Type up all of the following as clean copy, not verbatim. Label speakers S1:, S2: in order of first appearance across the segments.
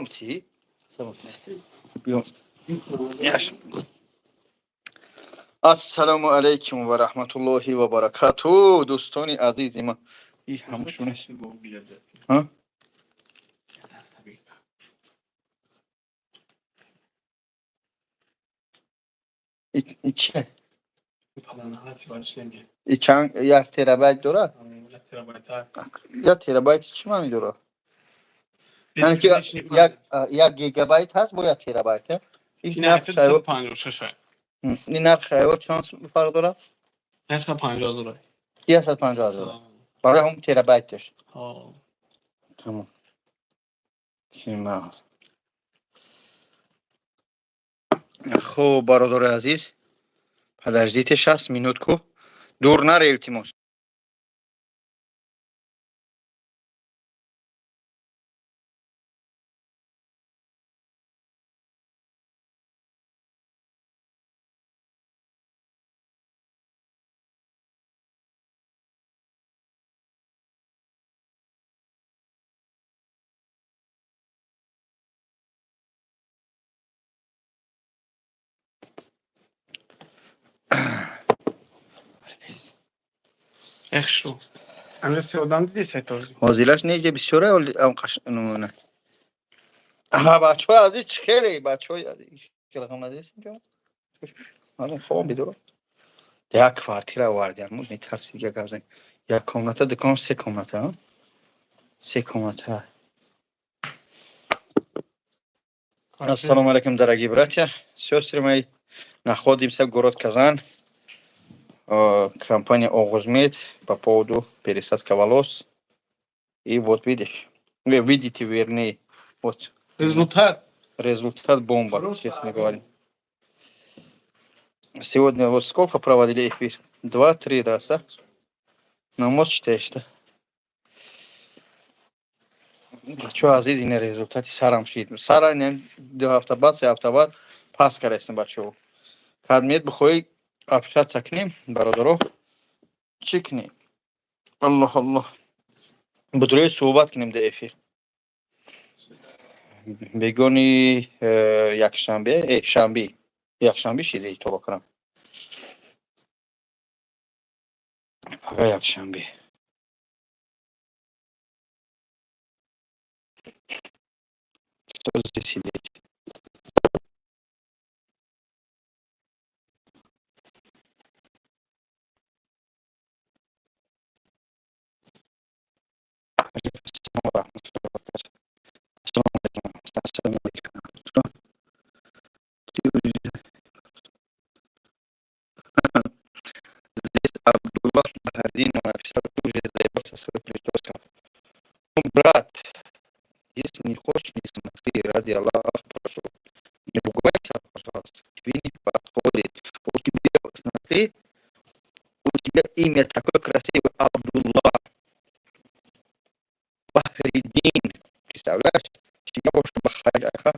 S1: Бити. Биё. Яш. Ассалому алайкум ва раҳматуллоҳи ва баракату, дӯстони азизи ман. И ҳамашон. Ҳа? И чия? И чанд, 1 терабайт дорад? 1 терабайт чӣ маъни дорад? Яъне ки 1 гигабайт ҳаст бо 1 терабайт? Ин нархи шайво чанд фарқ дорад? 150 ҳазор барои ҳамн терабайташ. Тамом. Кимал. Хуб, бародари азиз, подождите щас минутку. Дур наре, илтимос.
S2: Эхшу. Ҳамҷа се одам диди сайтози?
S1: Ҳозираш неҷа бисёра нумуна. Аҳа, бачаҳои азиз, чӣ хеле бачаҳои азиз. Рақам надидед инҷо? Мардум хобам бедора. Як квартира овардиам, метарсид як гап занем. Як комната, ду комната, се комната, а? Се комната. Ассалому алайкум, дорогие братья, сестры мои. Находимся в город Казан. Компания Огузмед по поводу пересадка волос. И вот видишь, вы видите, вернее, вот.
S2: Результат.
S1: Результат бомба,
S2: Просто
S1: честно говоря. Сегодня вот сколько проводили эфир? Два-три раза. Намоз читаешь, да? Бачаҳо азиз, ина результати сарам шид. Сара 2 ҳафта баъд, 3 ҳафта баъд пас карастем, бачаҳо. Кадмият бихоҳӣ, общаться кунем, бародаро. Чӣ кунем? Аллоҳ, Аллоҳ. Будрои суҳбат кунем дар эфир. Бегони якшанбе, шанбе. Якшанбе шиди, тоба кунам. Фақат якшанбе. Кто здесь сидит? Алейкум ва раҳматуллоҳи ва баракатуҳ. Ассалому алайкум. Ассалому алайкум. Здесь Абдуллах Бахардинов написал, уже заебался свою прическу. Ну, брат, если не хочешь, не смотри, ради Аллаха прошу. Не ругайся, пожалуйста, тебе не подходит. У тебя, смотри, у тебя имя такое красивое, Абдуллах Бахридин. Представляешь? Тебя уж Бахариха.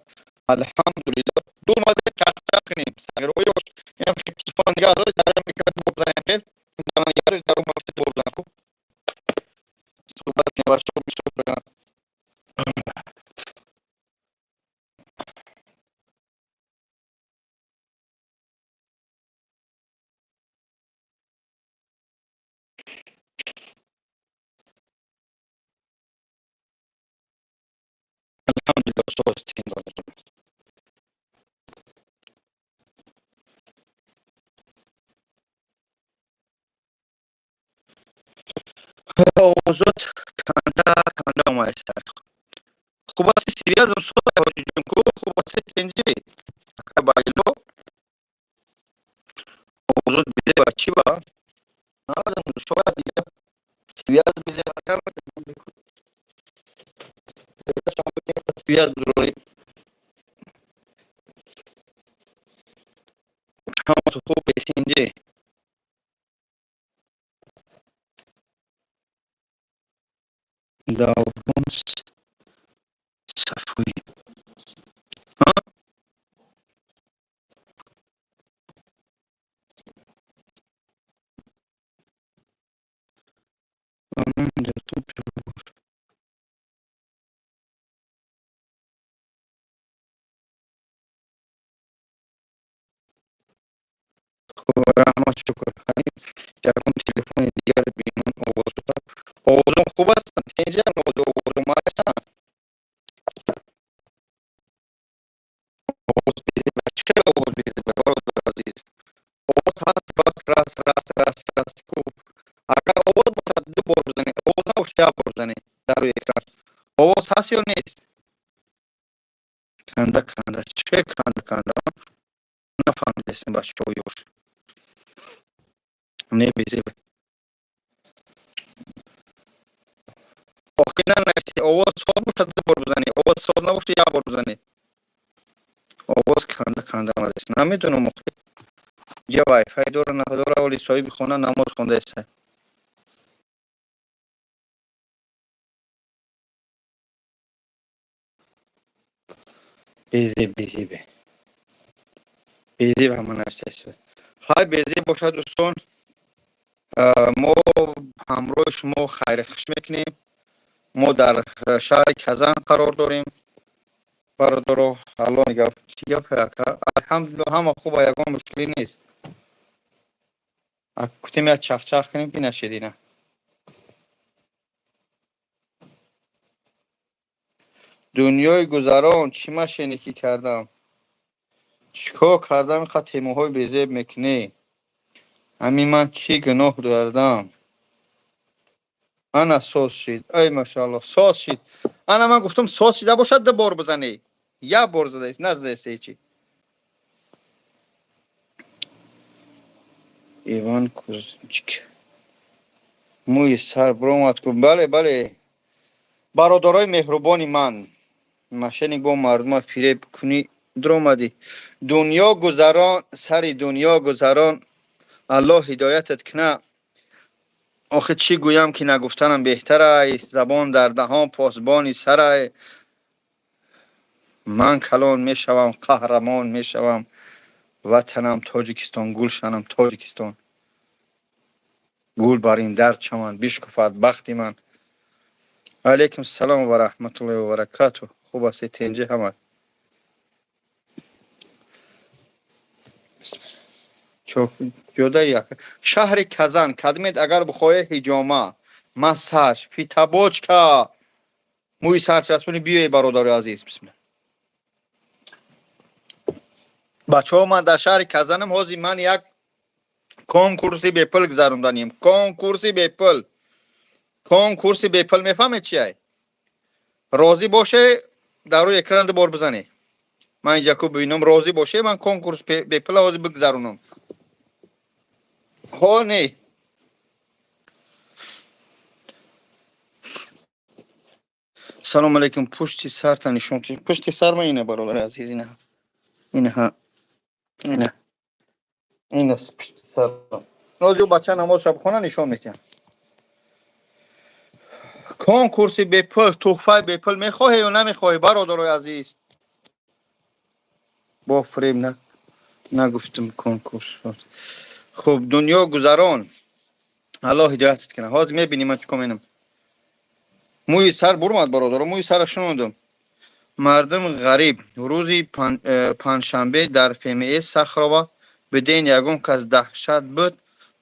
S1: Алҳамдулиллоҳ. Ду мада чақчақ кунем. Сағироёш. Ям телефон нигоҳ дор, дар микрофон бозанем хел. Дар дар микрофон бозанем ку. Суҳбат кунем, бачаҳо бисёр доранд. Алҳамдулиллоҳ, соз тин. Озод канда канда омаеста. Хуб аст, связам соз, ҳоҷиҷон ку, хуб аст, тенҷи. Ака байло. Озод бизе ба чӣ ба? Намедонам, шояд дига связь бизе, связь бидорем. Ҳамато хуб, тинҷи. Даврон Сафоӣ. Ҳа? Ман дар ту. Раҳмат, шукр. Ягон телефони дигар бинон, овоз, овозон хуб ҳастанд, тенҷам, овозон ҳастанд. Овоз безеба, чӣ хел овоз безеба, бародари азиз? Овоз ҳаст, бас, раз, раз, раз, раз, хуб. Агар овоз бошад, ду бор бизанед, овоз набошад, як бор бизанед дар рӯи экран. Овоз ҳаст ё нест? Канда, канда, чӣ хел канда, канда? Нафаҳмидастем, бачаҳо, ёш. Не, безеба. Охи, нанависед, овоз соз бошад, ду бор бизанед, овоз соз набошад, як бор бизанед. Овоз канда, канда омадааст. Намедонам, охи. Ҷа вайфай дора, надора, оли соҳиби хона намоз хондааст. Безеб, безебе. Безеб ҳама нависааст. Хай, безеб бошад, дӯстон. Мо ҳамроҳи шумо хайрхуш мекунем. Мо дар шаҳри Казан қарор дорем. Бародаро, алло, гап, чӣ гап, ака? Алҳамдулилло, ҳама хуба, ягон мушкилӣ нест. Гуфтем, як чахчах кунем, ки нашедина. Дунёи гузарон, чӣ мошенникӣ кардам? Чӣ кор кардам, инқадр темаҳои безеб мекунӣ? Ҳамин ман чӣ гуноҳ кардам? Ана, соз шид. Ай, машаалло, соз шид. Ана, ман гуфтам, соз шида бошад, ду бор бизанӣ. Як бор задаест, назадаест ҳечи. Иван Кузьмич. Мӯи сар биромад ку. Бале, бале. Бародарои меҳрубони ман. Мошенник бо мардума фиреб кунӣ дуромадӣ. Дунё гузарон, сари дунё гузарон. Аллоҳ ҳидоятат куна. Охи, чӣ гӯям, ки нагуфтанам беҳтарай. Забон дар даҳон посбони сарай. Ман калон мешавам, қаҳрамон мешавам. Ватанам Тоҷикистон, гулшанам Тоҷикистон. Гул бар ин дар чаман, бишкуфад бахти ман. Алайкум салом ва раҳматуллоҳи ва баракатуҳ. Хуб ҳастед, тенҷи ҳама? Ҷода як. Шаҳри Казан, кадмед, агар бихоҳед ҳиҷома, массаж, фитобочка, мӯи сарчаспонӣ, биёед, бародари азиз. Бисмилла. Бачаҳо, ман дар шаҳри Казанам. Ҳозир ман як конкурси бепул гузаронданем. Конкурси бепул. Конкурси бепул мефаҳмед чи ай? Розӣ боше, дар рӯи экран ду бор бизанед. Ман инҷа ку бибинам, розӣ боше, ман конкурс бепула ҳозир бигзаронам. Ҳо, не. Салом алейкум. Пушти сарта нишон. Пушти сар ма ина, бародари азиз, ина. Ина. Ина. Ина пушти сар. Ҳозир бача намозша бихона, нишон медиҳам. Конкурси бепул, туҳфаи бепул мехоҳе ё намехоҳӣ, бародарои азиз? Бо фиреб нагуфтум конкурс. Хуб, дунё гузарон. Аллоҳ ҳидоятат кунад. Ҳозир мебинӣ ман чӣ кор менам. Мӯи сар бурмад, бародаро, мӯи сара шунондум. Мардум ғариб. Рӯзи панҷшанбе дар ФМС Сахарова биден, ягон кас даҳшат буд.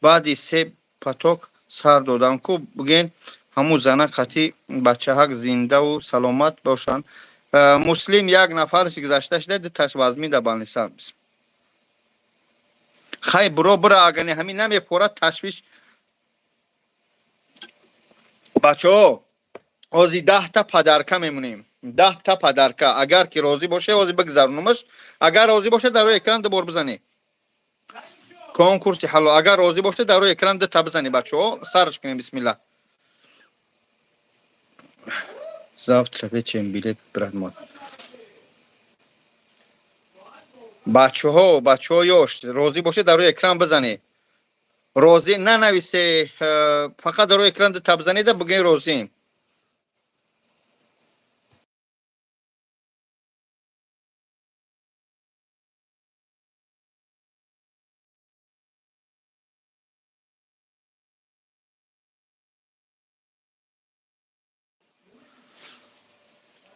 S1: Баъди се поток сар додам ку, буген, ҳамун зана қатъи бачаҳак зиндаву саломат бошанд. Муслим, як нафарш гузашта шуда, дуташ вазмин дар больница. Хай, буро, бура, агар ҳамин намепорад ташвиш. Бачаҳо, ҳозир 10-та подарка мемонем. 10-та подарка. Агар ки розӣ боше, ҳозир бигзаронумаш. Агар розӣ боше, дар рӯи экран ду бор бизанед. Конкурси ҳалол. Агар розӣ боше, дар рӯи экран дута бизанед, бачаҳо. Сарш кунем, бисмилла. Завтра вечером билет, брат мой. Бачаҳо, бачаҳо, ёш розӣ боше, дар рӯи экран бизанед. Розӣ нанависе, фақат дар рӯи экран дута бизанеда, бигӯед розием.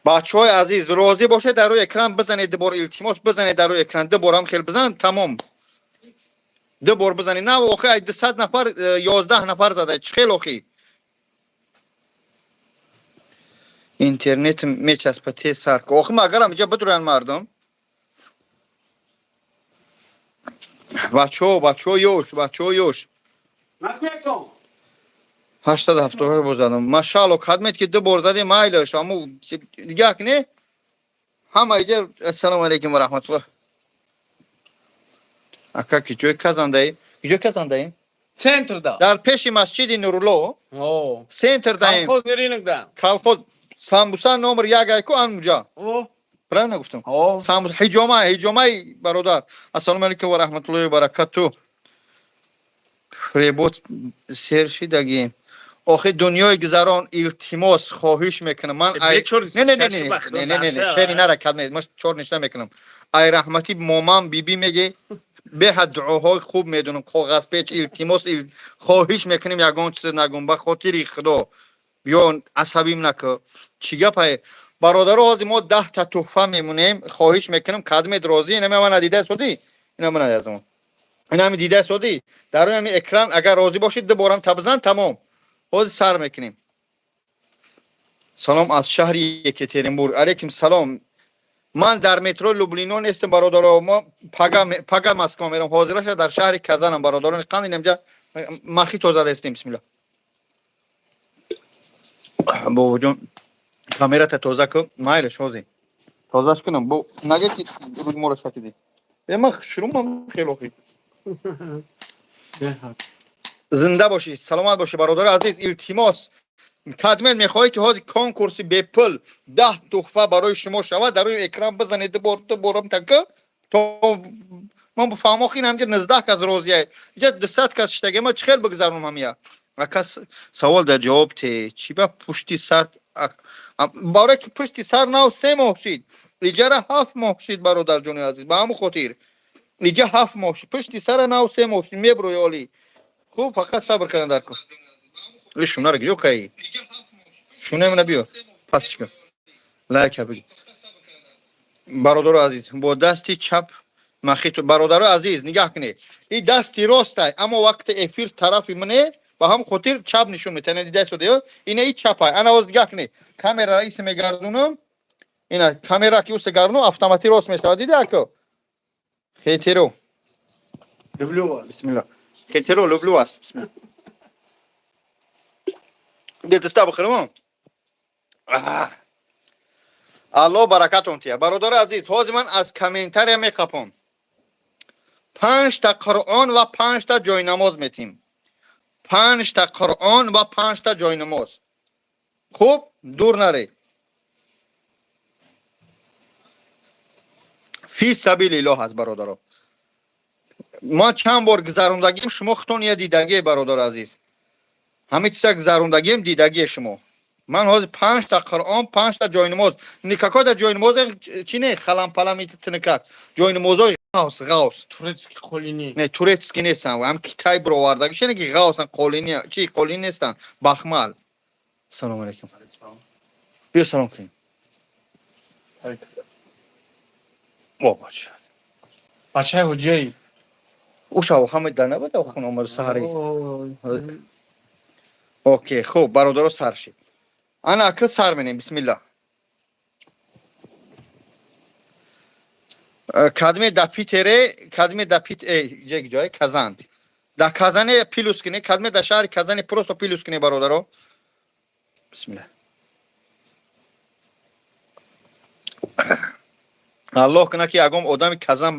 S1: Бачаҳои азиз, розӣ бошед, дар рӯи экран бизанед дубор, илтимос, бизанед дар рӯи экран ду борам, хел бизан, тамом. Ду бор бизанед. На, охи, ай 200 нафар 11 нафар зада. Чӣ хел охи? Интернет мечаспа, тез сар ку. Охи, магарам иҷа бидуранд мардум. Бачаҳо, бачаҳо, ёш, бачаҳо, ёш.
S2: Накунетон.
S1: 870 бор задам. Машаалло, кадмет ки ду бор задем, майлаш, аму дигак не? Ҳама иҷа ассалому алайкум ва раҳматуллоҳ. Ака, ки ҷои казандаи? Ҷои казандаи?
S2: Центрда.
S1: Дар пеши масҷиди Нурулло,
S2: О.
S1: центр даем.
S2: Колхозный рынокда.
S1: Колхоз самбуса номер як айку анмуҷа.
S2: О.
S1: Правильно гуфтам?
S2: О.
S1: Самбуса, ҳиҷома, ҳиҷомаи бародар. Ассалому алайкум ва раҳматуллоҳи ва баракатуҳ. Фребот сер шидагӣ. Охи, дунёи гузарон, илтимос, хоҳиш мекунам. Ман ай
S2: Бечор.
S1: Не, не, не, не, не, не, не, не, шери нара кадме, ман чор ништа мекунам. Ай раҳмати момам биби меге, беҳад дуоҳои хуб медонам, коғазпеч, илтимос, хоҳиш мекунем, ягон чиз нагум, ба хотири Худо. Ё асабим накун. Чӣ гапае? Бародаро, ҳозир мо 10-та туҳфа мемонем, хоҳиш мекунам, кадмет розӣ, ина ман надида содӣ, ина ман азм. Ина ҳами дида содӣ. Дар рӯи ҳами экран агар розӣ бошед, ду борам табзан, тамом. Ҳозир сар мекунем. Салом аз шаҳри Екатеринбург. Алейкум салом. Ман дар метро Люблино нестам, бародаро. Мо пага пага Москва мерам. Ҳозираша дар шаҳри Казанам, бародарони қанд, инамҷа махи тоза дастем. Бисмилла. Бобоҷон, камерата тоза кун. Майлаш, ҳозир. Тозаш кунам. Бо нага ки рӯи моро шакидӣ. Е, ман шурумам хеле охи. Зинда бошӣ, саломат бошӣ, бародари азиз, илтимос. Кадмет мехоҳед ки ҳозир конкурси бепул 10 туҳфа барои шумо шавад, дар рӯи экран бизанед ду бор, ду борам така, то ман бифаҳмам, охи, ин ҳамҷа 19 кас розия, иҷа 200 кас шидаге, ман чӣ хел бигзаронам ҳамия? Ака, савол дар ҷавоб те, чӣ ба пушти сар? Барое ки пушти сар нав 3 моҳ шид, иҷара 7 моҳ шид, бародарҷони азиз, ба ҳамон хотир иҷа 7 моҳ шид, пушти сара нав 3 моҳ шид, меброи олӣ. Хуб, фақат сабр кардан дар кун. И шунаро киҷо каи? Шунаи мана биё, пасиш кун. Лайка биги. Бародаро азиз, бо дасти чап махиту, бародаро азиз, нигаҳ кунед. И дасти ростай, аммо вақти эфир тарафи мане, ба ҳам хотир чап нишон метавонед, дида истода, ина и чапай. Ана оз нигаҳ кунед. Камера исе мегардунам. Ина камера ки усе гардунам, автомати рост мешавад, дида ако? Хетеро.
S2: Люблю вас.
S1: Бисмилла. Хетеро, люблю вас. Бисмилла. Где-то бихӯрам. Алло баракатон тия. Бародари азиз, ҳозир ман аз комментария меқапам. Панҷта Қуръон ва панҷта ҷойнамоз метим. Панҷта Қуръон ва панҷта ҷойнамоз. Хуб, дур наред. Фи сабилиллоҳ аст, бародаро. Ма чанд бор гузарондагим, шумо худтон я дидагие, бародари азиз. Ҳамин чиза гузарондагием, дидагие шумо. Ман ҳозир панҷта Қуръон, панҷта ҷойнамоз. Никакой да ҷойнамозе чи не, халам-палам тинакак. Ҷойнамозои ғавс, ғавс.
S2: Турецкий қолини.
S1: Не, турецкий нестан, ҳам Китай бировардаги, шене ки ғавсан, қолини, чи қолини нестан, бахмал. Салому алейкум. Биё салом кунем. Бобо чӣ.
S2: Бачаи ҳоҷиаи.
S1: Ӯ шав ҳама дар набуда хун омаду саҳари. Окей, хуб, бародаро, сар шид. Ана ака, сар менем, бисмилла. Кадме да Питере, кадме да Пит, ҷе ҷой Казан. Да Казане плюс куне, кадме да шаҳри Казане просто плюс куне, бародаро. Бисмилла. Аллоҳ куна ки ягон одами Казан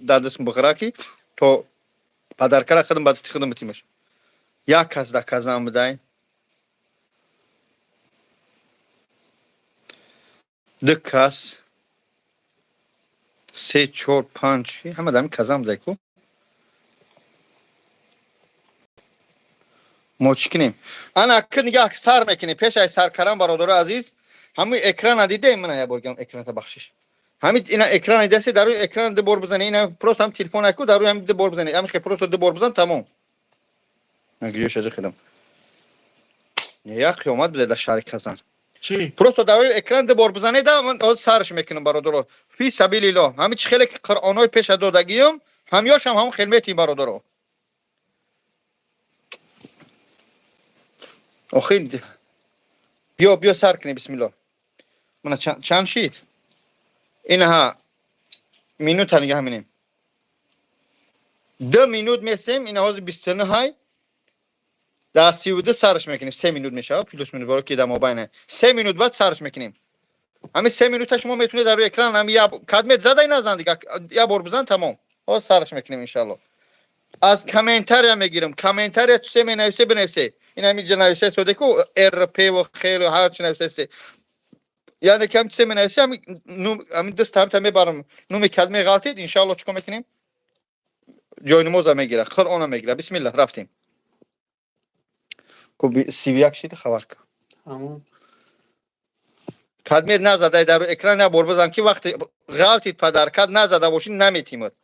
S1: дар даст бихӯра, ки то падаркара худам ба дасти худам битимаш. Як кас дар Казан будай. Ду кас, се, чор, панҷ, ҳама дар Казан будай ку. Мо чӣ кунем? Ана ки нигаҳ, сар мекунем. Пеш аз сар кардан, бародари азиз, ҳамин экрана дидем, мана як бор экраната, бахшиш. Ҳамин ина экрана даси, дар рӯи экран ду бор бизани, ина просто ҳам телефон аку, дар рӯи ҳам ду бор бизани, ҳамин хел просто ду бор бизан, тамом. Гиёш ажа хелам. Як қиёмат бизад дар шаҳри Казан.
S2: Чӣ?
S1: Просто дар рӯи экран ду бор бизанед, ман ҳозир сарш мекунам, бародаро. Фи сабилиллоҳ. Ҳамин чӣ хеле ки Қуръонҳои пеша додагиём, Ҳамёшам ҳамон хел метиҳем, бародаро. Охи, биё, биё, сар кунем, бисмилло. Мана, чанд шид? Инаҳа, минута нигаҳ менем. 2 минут месем, ина ҳозир 29-ҳай. Дар 32 сарш мекунем, 3 минут мешавад, плюс минут, баро ки дар мобайна. 3 минут баъд сарш мекунем. Ҳамин 3 минута шумо метавонед дар рӯи экран ҳами я кадмет задай, назан дига, я бор бизан, тамом. Ҳоз сарш мекунем, иншалло. Аз комментария мегирам. Комментария ту се менависе, бинависе. Ин ҳамин ҷа нависе соде ку РП ва хел ҳар чи нависесе. Яъне кам чизе менависе, ҳамин ҳамин даст ҳамта мебарам. Нуми кадме ғалтид, иншалло, чикор мекунем? Ҷойнамоза мегира, Қуръона мегира. Бисмиллах, рафтем. Ку 31 шиди, хабар кун.
S2: Тамом.
S1: Кадмет назадай, дар экран як бор бизан, ки вақте ғалтид, подаркат назада бошӣ, наметимад.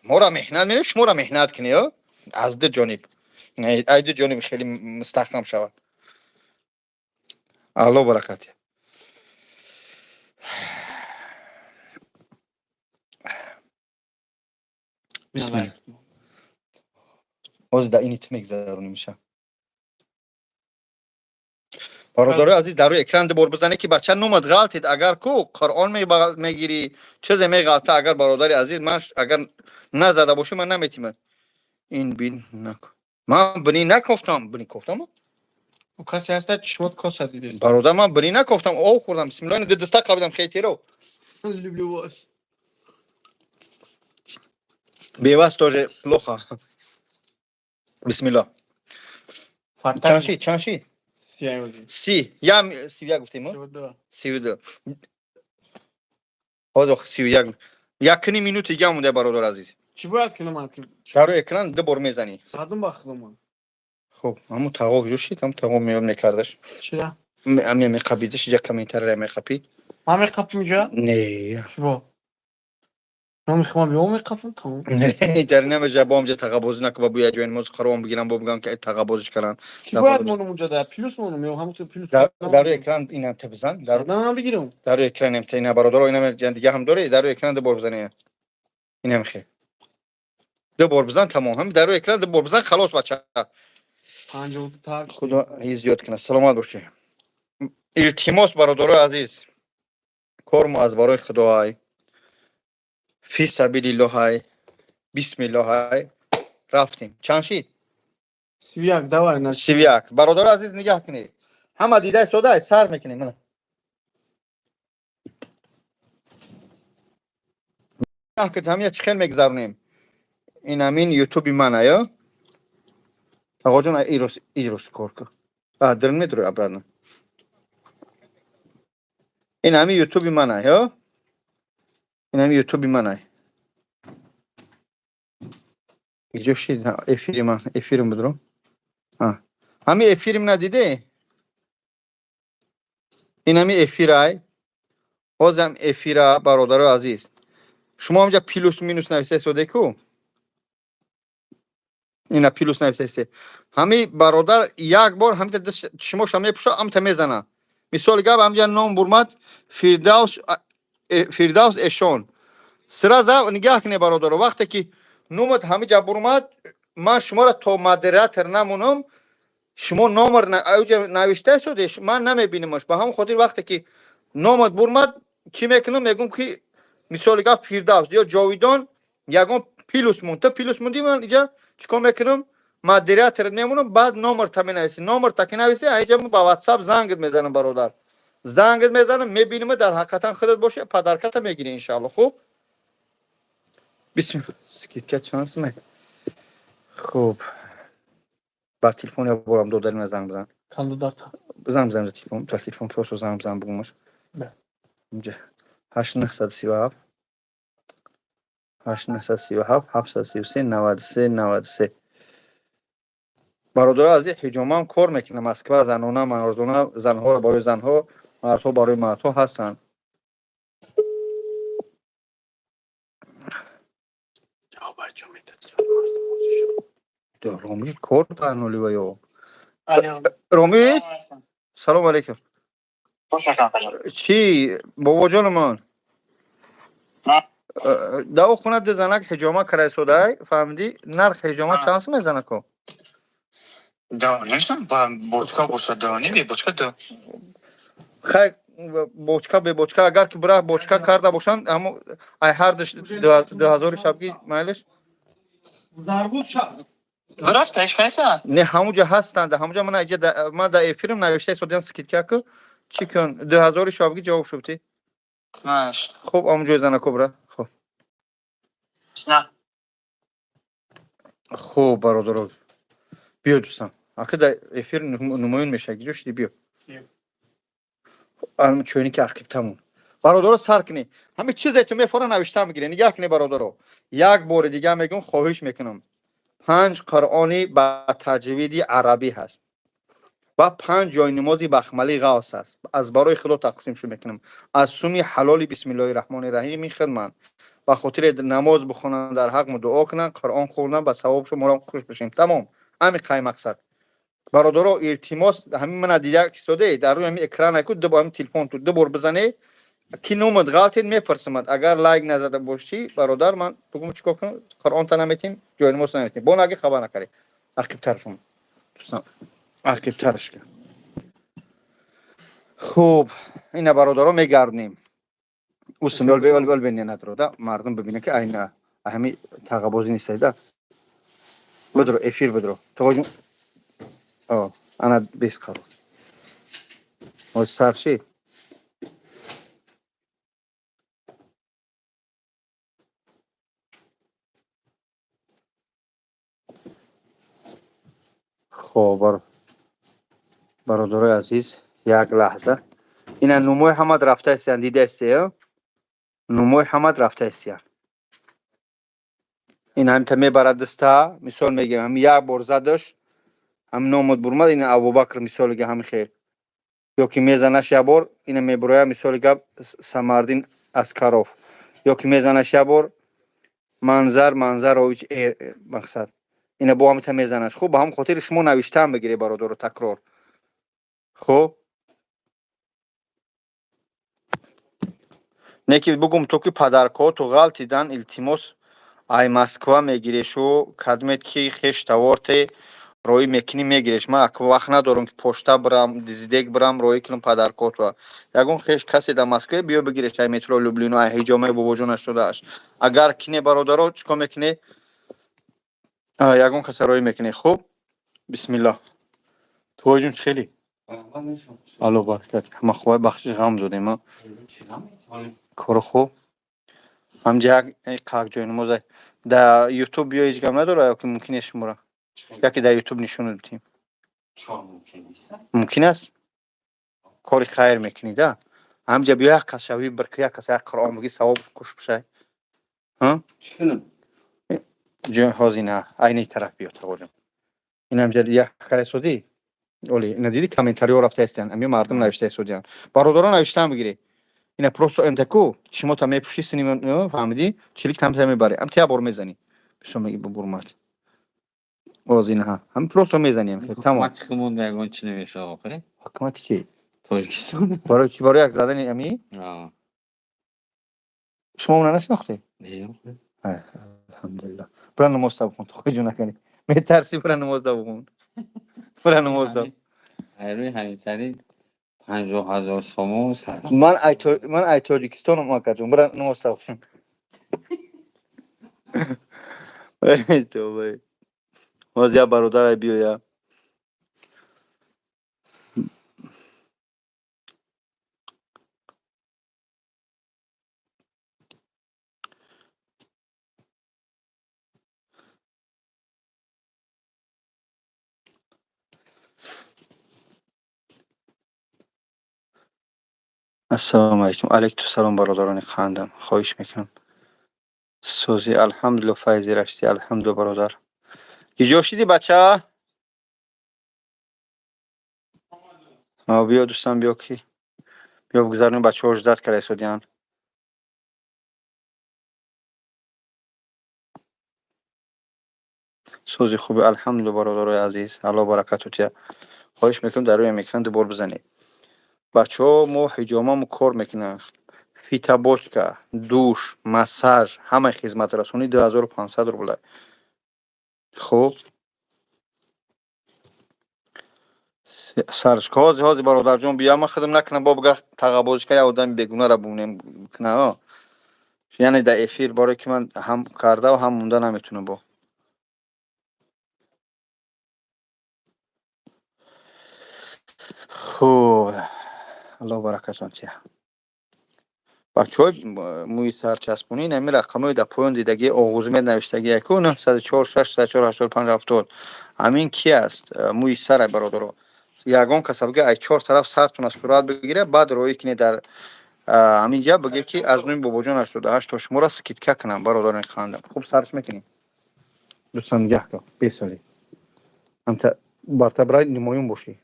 S1: Мора меҳнат мерем, шуморо меҳнат кунӣ, ё? Аз ду ҷониб. Аз ду ҷониб хеле мустаҳкам шавад. Алло баракат. Бисмилла. Ҳозир дар ини ту мегзаронем иша. Бародарои азиз, дар рӯи экран ду бор бизане, ки бача номат ғалтид, агар ку Қуръон мегирӣ, чизе меғалта, агар, бародари азиз, ман агар назада бошӣ, ман наметимад. Ин бин наку. Ман бини накофтам, бини кофтам?
S2: У касе ҳаста, чишмот коса дидед.
S1: Бародар, ман бини накофтам, об хӯрдам. Бисмиллоҳ, ду даста қабидам хетеро.
S2: Люблю вас.
S1: Без вас тоже плохо. Бисмиллоҳ. Чанд шид? Чанд шид? 30. Ям 31 гуфтем,
S2: 32.
S1: 32. Ҳозир 31. Якни минути дига монда, бародар азиз.
S2: Чӣ бояд кунам ки?
S1: Дар рӯи экран ду бор мезанӣ.
S2: Задум ба худумон.
S1: Хуб, ҳамун тағо ҷо шид, ҳамун тағо меёд мекардаш.
S2: Чира?
S1: Ами меқапидаш, як комментария меқапид.
S2: Ман меқапим иҷа?
S1: Не.
S2: Чӣ бо? Номи худам биё, меқапам, тамом.
S1: Не, дар намеҷа бо ҳамҷа тағабозӣ накун, ба буя ҷои намоз Қуръон бигирам, бо бигам ки тағабозиш кардам.
S2: Чӣ бояд монум унҷа, да плюс монум ё ҳамун ту плюс?
S1: Дар рӯи экран ина та бизан. Дар
S2: Задам, бигирам.
S1: Дар рӯи экран ем ина, бародаро, ина дига ҳам дорӣ, дар рӯи экран ду бор бизани. Инам хе. Ду бор бизан, тамом. Ҳам дар рӯи экран ду бор бизан, халос, бача.
S2: 52 та.
S1: Худо зиёд кунад. Саломат бошӣ. Илтимос, бародарои азиз. Кормо аз барои Худоай. Фи сабилиллоҳай. Бисмиллоҳай. Рафтем. Чанд шид?
S2: 31, давай на.
S1: 31. Бародарои азиз, нигаҳ кунед. Ҳама дидаи содай, сар мекунем. Мана. Нигаҳ кунед, ҳамия чӣ хел мегзаронем. Ин ҳамин ютуби мана, ё? Тағоҷон, ирос ирос кор кун. А, дрн медурӣ обратно. Ин ҳамин ютуби мана, ё? Ин ҳамин ютуби мана. Иҷо шид эфири ман, эфирим будро. А. Ҳамин эфирим надиде? Ин ҳамин эфирай. Ҳозам эфира, бародарои азиз. Шумо ҳамҷа плюс минус нависа соде ку? Ина плюс нависасе. Ҳами бародар як бор ҳамита шумоша мепуша, ҳамта мезана. Мисоли гап, ҳамҷа ном бурмад Фирдавс, Фирдавс Эшон. Сразу нигаҳ кунед, бародаро, вақте ки номат ҳамиҷа бурмад, ман шуморо то модератор намонам, шумо номер ауҷа навишта суде, ман намебинамаш. Ба ҳамон хотир вақте ки номат бурмад, чӣ мекунам? Мегӯм ки, мисоли гап, Фирдавс ё Ҷовидон ягон плюс мон. Ту плюс монди, ман иҷа чикор мекунам? Модератор мемонам, баъд номерта менависӣ. Номерта ки нависӣ, аиҷа ба WhatsApp зангит мезанам, бародар. Зангит мезанам, мебинам, дар ҳақиқатан худат бошӣ, подарката мегирӣ, иншаалло. Хуб? Бисмилла. Скидка чанд сумай? Хуб. Ба телефон я борам додарим, занг бизан.
S2: Кандидата.
S1: Занг бизан телефон, ба телефон просто занг бизан, бугумаш.
S2: Бе.
S1: Инҷа 8937, 8937 733 93 93. Бародаро азиз, ҳиҷомам кор мекунам. Москва, занона, мардона, занҳоро барои занҳо, мардҳо барои мардҳо ҳастанд.
S2: Ҷавоб ҷо метад.
S1: Ромиш кор дар нули ё Ромиш, салом алейкум. Чӣ, бобоҷону ман? Дао хона ду занак ҳиҷома карайсодай, фаҳмидӣ? Нарх ҳиҷома чанд сум мезанако?
S3: Да, нестам, ба бочка бошад, да, не, бе бочка, да.
S1: Хай, бочка, бе бочка, агар ки бира бочка карда бошанд, ҳамо ай ҳар душ 2000 шабги майлиш?
S2: Зарбуз шаст.
S3: Рафта, ҳеч кайса?
S1: Не, ҳамуҷа ҳастанд, ҳамуҷа ман иҷа ман дар эфирам навишта истодиан скидка ку, чӣ кун, 2000 шабги ҷавоб шуд ти?
S3: Маш.
S1: Хуб, ҳамуҷои занако бира. Хуб.
S3: На.
S1: Хуб, бародаро. Биё, дӯстам. Ака дар эфир нумоён мешавад. Гиҷо шуди, биё. Ам чойни ки ақибтамон. Бародаро, сар кунӣ. Ҳамин чизе ту мефора навишта мегирӣ. Нигаҳ кунӣ, бародаро. Як бори дига мегӯм, хоҳиш мекунам. Панҷ қуръони ба таҷвиди арабӣ ҳаст ва панҷ ҷойнамози бахмалӣ ғавс аст. Аз барои Худо тақсим шу мекунам. Аз суми ҳалоли бисмиллоҳи раҳмони раҳими хидмат. Ба хотири намоз бихонанд, дар ҳақ мо дуо кунанд, Қуръон хонанд, ба савобшо моро хуш бишем. Тамом. Ҳамин қай мақсад. Бародаро, илтимос, ҳамин мана дида истоде, дар рӯи ҳамин экран ку ду бор ҳамин телефон ту ду бор бизане, ки номат ғалтед, мепурсамад. Агар лайк назада бошӣ, бародар, ман бугум чикор кунам? Қуръонта наметим, ҷойнамоз наметим. Бо наги хабар накарӣ. Ақибтаршон. Дӯстам, ақибтарш кун. Хуб, ина бародаро мегарднем. Усм бел бел бел надро да, мардум бибинанд ки айна ҳами тағабозӣ нестайда. Бидро эфир бидро. Тоғоҷон. О, ана бес қарор. Оз сарши. Хоб, бародарои азиз, як лаҳза. Ина нумои ҳамад рафта истиян, дида истия? Нумои ҳамад рафта истиян. Ин ҳамита мебарад даста, мисол мегирам, ҳами як бор задаш, ҳами номот бурмад, ина Абубакр мисоли га ҳами хел. Ё ки мезанаш як бор, ина мебуроя, мисоли гап, Самардин Аскаров. Ё ки мезанаш як бор Манзар Манзарович мақсад. Ина бо ҳамита мезанаш. Хуб, ба ҳам хотири шумо навиштаам бигиред, бародаро, такрор. Хуб, не ки бугум то ки падаркҳо ту ғалтидан, илтимос, ай Москва мегирешу кадмет ки хеш таворте роӣ мекунӣ, мегиреш. Ман вақт надорам ки почта бирам, дизидек бирам, роӣ кунам падаркотро. Ягон хеш касе дар Москве биё бигиреш ай метро Люблино, ай ҳиҷомаи бобоҷонаш додааш. Агар кине, бародаро, чӣ кор мекунӣ? Ягон каса роӣ мекунӣ. Хуб, бисмиллоҳ. Туоҷун, хеле алло баракат. Ма хуб, бахшиш, ғам додем. Кору хуб, ҳамҷа як қак ҷои намоз да Ютуб биё, ҳеҷ гап надора ё ки мумкин нест шуморо яке дар Ютуб нишон додем? Мумкин аст, кори хайр мекунӣ да. Ҳамҷа биё, як кас шави бир, як кас як Қуръон бигӣ, савоб куш бишай. Ҷои ҳозина айни тараф биё, тавоҷум. Ин ҳамҷа як каре судӣ оли, ина диди, комментариҳо рафта истиян, ами мардум навишта истодиян. Бародарон, навиштаам бигиред. Ина просто МТК шумо та мепӯши сини, фаҳмидӣ, чилик тамта мебари, ам як бор мезанӣ, бисо меги бубурмад оз инаҳа, ҳам просто мезанем, тамом.
S4: Ҳукумати хумонда ягон чи намешава охе?
S1: Ҳукумати чи?
S4: Тоҷикистон.
S1: Барои чи? Барои як задани ами? Шумо уна нашинохтед? Алҳамдулиллаҳ. Бира намоз та бихун, хоҷу накунӣ, метарсӣ, бира намоз та бихун, бира намоз та.
S4: Ҳайрӯи ҳамитари 50 000 сомон.
S1: Ман ай Тоҷикистонам, акаҷон, бира намоз та бихун. Тавба, боз як бародарай биёя. Ассалому алайкум. Алайкум салом, бародарони қандам, хоҳиш мекунам. Сӯзи, алҳамдулилла, Файзи Рашти, алҳамдулилла, бародар. Киҷо шиди, бача? Биё, дӯстам, биё, ки биё бигзаронем, бачаҳо ждать карда истодиянд. Сӯзи хуби, алҳамдулилла, бародарои азиз, Аллоҳ баракату тия. Хоҳиш мекунам, дар рӯи экран дубор бизанед. Бачаҳо, мо ҳиҷомамо кор мекунанд. Фитобочка, душ, массаж, ҳамаи хизматрасонӣ 2500 рубла. Хуб, сарш ҳозир, ҳозир, бародарҷон, бия, ман худам накунам, бо бигах тағабозӣ ка, як одами бегунаҳра бумнем куна, яъне дар эфир, барое ки ман ҳам кардаву ҳам монда наметунам бо. Хуб, Аллоҳ баракатон тия. Бачаҳои мӯи сарчаспонӣ, ин ҳамин рақамҳои дар поён дидагии оғузмед навиштагӣ яку 904 604 85 70, ҳамин ки аст, мӯи сара, бародаро. Ягон каса бига, ай чор тараф сартона сурат бигира, баъд роӣ кинед дар ҳамин ҷа, биге ки аз номи Бобоҷон 88, то шуморо скидка кунам, бародарони хандам. Хуб, сарш мекунӣ, дӯстан, нигаҳ кун, бесолӣ ҳамта барта брай нимоён бошӣ.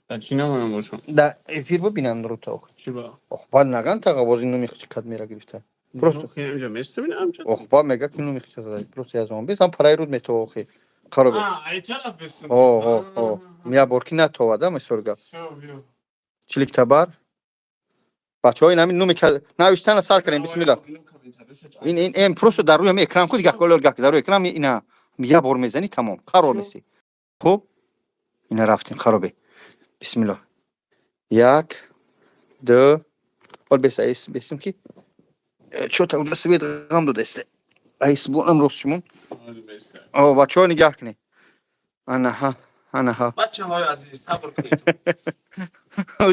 S2: Дар чӣ намоён бошам?
S1: Дар эфир бибинанд рута.
S2: Чӣ ба?
S1: Ох, баъд наган тағабози номи хичи кад мера гирифта. Просто.
S2: Инҷа местум, инҷа.
S1: Ох, баъд мега ки номи хича зада. Просто аз он бес ҳам параи руд метова, охи. Қаро бе.
S2: Ай тараф бестум.
S1: О, о, о. Я бор ки натова, да, мисол гап. Чилик табар. Бачаҳо, ин ҳамин номи навиштана сар кардем, бисмилла. Ин просто дар рӯи ҳамин экран ку, дигар кол гак дар рӯи экран ина я бор мезанӣ, тамом, қарор месӣ. Хуб, ина рафтем, қаро бе. Бисмилла. Як, ду, ҳол бес айс бесим ки чота унҷа свет ғам додасте. Айс бонам рост шумон. О, бачаҳо, нигаҳ кунед. Анаҳа, анаҳа.
S2: Бачаҳои азиз, сабр кунед.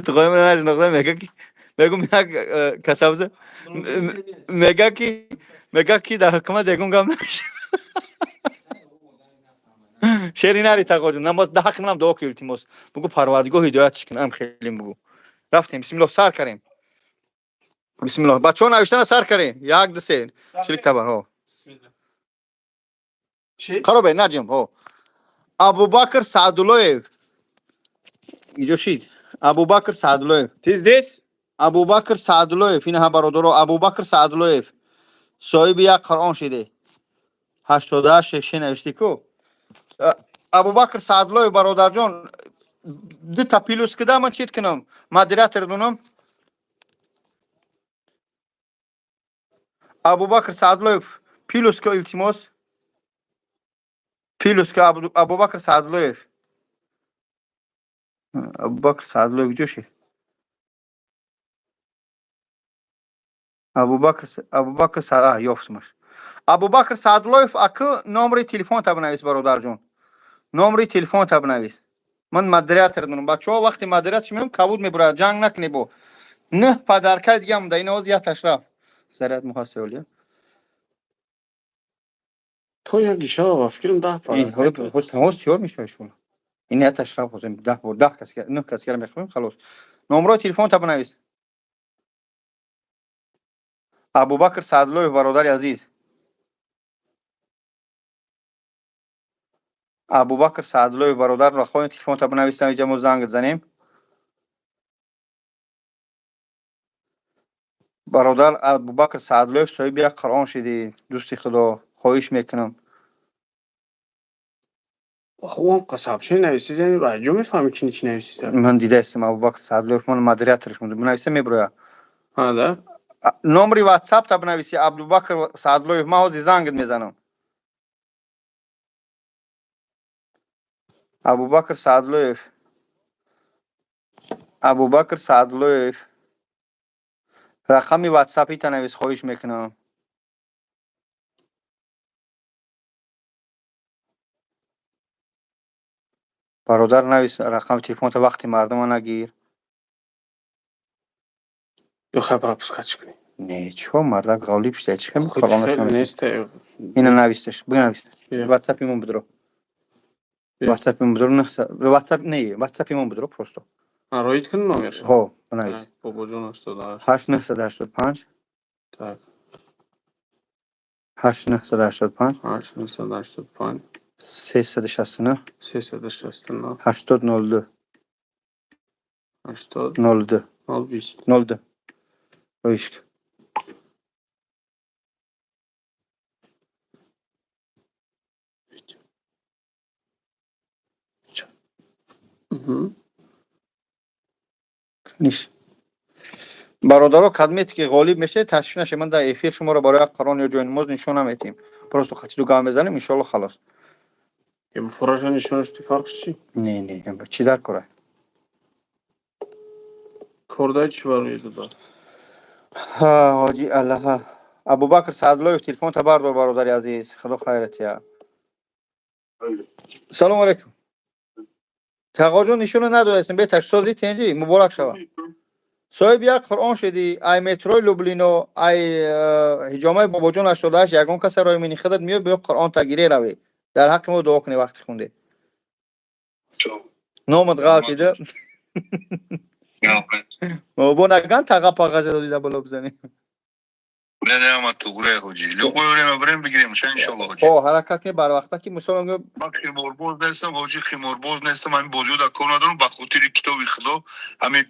S1: Туғои ман нашинохта, мега ки мегум як касабза мега ки дар ҳукумат ягон гап наша. Шери нари, тағоҷон, намоз да ҳаққи манам дуо ки, илтимос. Бугу Парвардигоҳ ҳидоятш кун, ам хелим бугу. Рафтем, бисмиллоҳ, сар карем. Бисмиллоҳ. Бачаҳо, навиштана сар карем. Як, ду, се. Чилик табар, ҳо.
S2: Чӣ?
S1: Қаро бе, наҷим, ҳо. Абубакр Саъдуллоев. Иҷо шид. Абубакр Саъдуллоев.
S2: Ты здесь?
S1: Абубакр Саъдуллоев, ин ҳа, бародаро, Абубакр Саъдуллоев. Соҳиби як Қуръон шиде. 88 ше навишти ку. Абубакр Саъдуллоев, бародарҷон, дута плюс кида, ман чит кунам? Модератор дунам. Абубакр Саъдуллоев, плюс ка, илтимос. Плюс ка, Абубакр Саъдуллоев. Абубакр Саъдуллоев ҷо шид? Абубакр, ёфтмаш. Абубакр Саъдуллоев, аку номери телефонта бинавис, бародарҷон. Номери телефонта бинавис. Ман модератор дунам. Бачаҳо, вақти модератор меом, кабуд мебурад, ҷанг накунед бо. Нӯҳ подаркаи дига монда, ин оз яташ рафт. Заряд муҳассиолия.
S2: То як гишава, ба фикрам, 10 подарка.
S1: Ҳоз тиёр мешавад шумо. Ин яташ рафт, ҳозир 10 бор, 10 кас, нӯҳ кас гара мехоҳем, халос. Номрои телефонта бинавис. Абубакр Саъдуллоев, бародари азиз. Абубакр Саъдуллоев, бародар, рақоми телефонта бинависам, иҷа мо занг занем. Бародар Абубакр Саъдуллоев, соҳиби як Қуръон шидӣ, дӯсти Худо, хоҳиш мекунам.
S2: Хубам қасабчи нависид, яъне ба ҷо мефаҳми ки чӣ нависид.
S1: Ман дидаистам, Абубакр Саъдуллоев, ман модераторш мудам. Бинависа, меброя.
S2: А, да?
S1: Номери ватсапта бинависи, Абдубакр Саъдуллоев, ман ҳозир зангат мезанам. Абубакр Саъдуллоев. Абубакр Саъдуллоев. Рақами ватсапита навис, хоҳиш мекунам. Бародар, навис рақами телефонта, вақти мардума нагир.
S2: Ё хай, пропускать кунӣ.
S1: Не, чико, мардак ғолиб шуда, чӣ хел
S2: Хеле нест.
S1: Ина нависташ, бинавис. Ватсапи мон бидро. Ватсапи мон бидро, ватсап не, ватсапи мон бидро просто.
S2: А, роид кун номерш.
S1: Ҳо, бинавис.
S2: Бобоҷон 88.
S1: 8985.
S2: Так.
S1: 8985.
S2: 8985.
S1: 369.
S2: 369.
S1: 80 02.
S2: 80
S1: 02.
S2: 020.
S1: 02. Роишк.
S2: Мгм.
S1: Ниш. Бародаро, кадмете ки ғолиб мешавед, ташвиш нашед, ман дар эфир шуморо барои як Қуръон ё ҷойнамоз нишон наметиҳем. Просто қатилу гап мезанем, иншоалло, халос.
S2: Фураша нишонаш ти, фарқш чӣ?
S1: Не, не, чӣ дар кора?
S2: Кордаи чӣ барои дуда?
S1: Ҳоҷи Аллаҳ, Абубакр Саъдуллоев, телефонта бардор, бародари азиз, худо хайрат я. Салому алайкум, тағоҷон. Нишона надодастем, беташ сози тенҷи. Муборак шава, соҳиби як Қуръон шудӣ. Ай метрои Люблино, ай ҳиҷомаи Бобоҷон 88, ягон каса рои мини худат миёй, биё, Қуръон тагире равӣ. Дар ҳаққи мо дуо кунӣ вақти хунде. Номат ғалтида бо наган таға пағажа додида боло бизанӣ.
S5: Не, ама туғре, ҳоҷи. Любое время время бигирем, ша, иншалло, ҳоҷи.
S1: О, ҳаракат кунӣ барвақта, ки мисол
S5: Ман қиморбоз нестам, ҳоҷи, қиморбоз нестам, ҳамин бозиё дар кор надорам, ба хотири китоби Худо ҳамин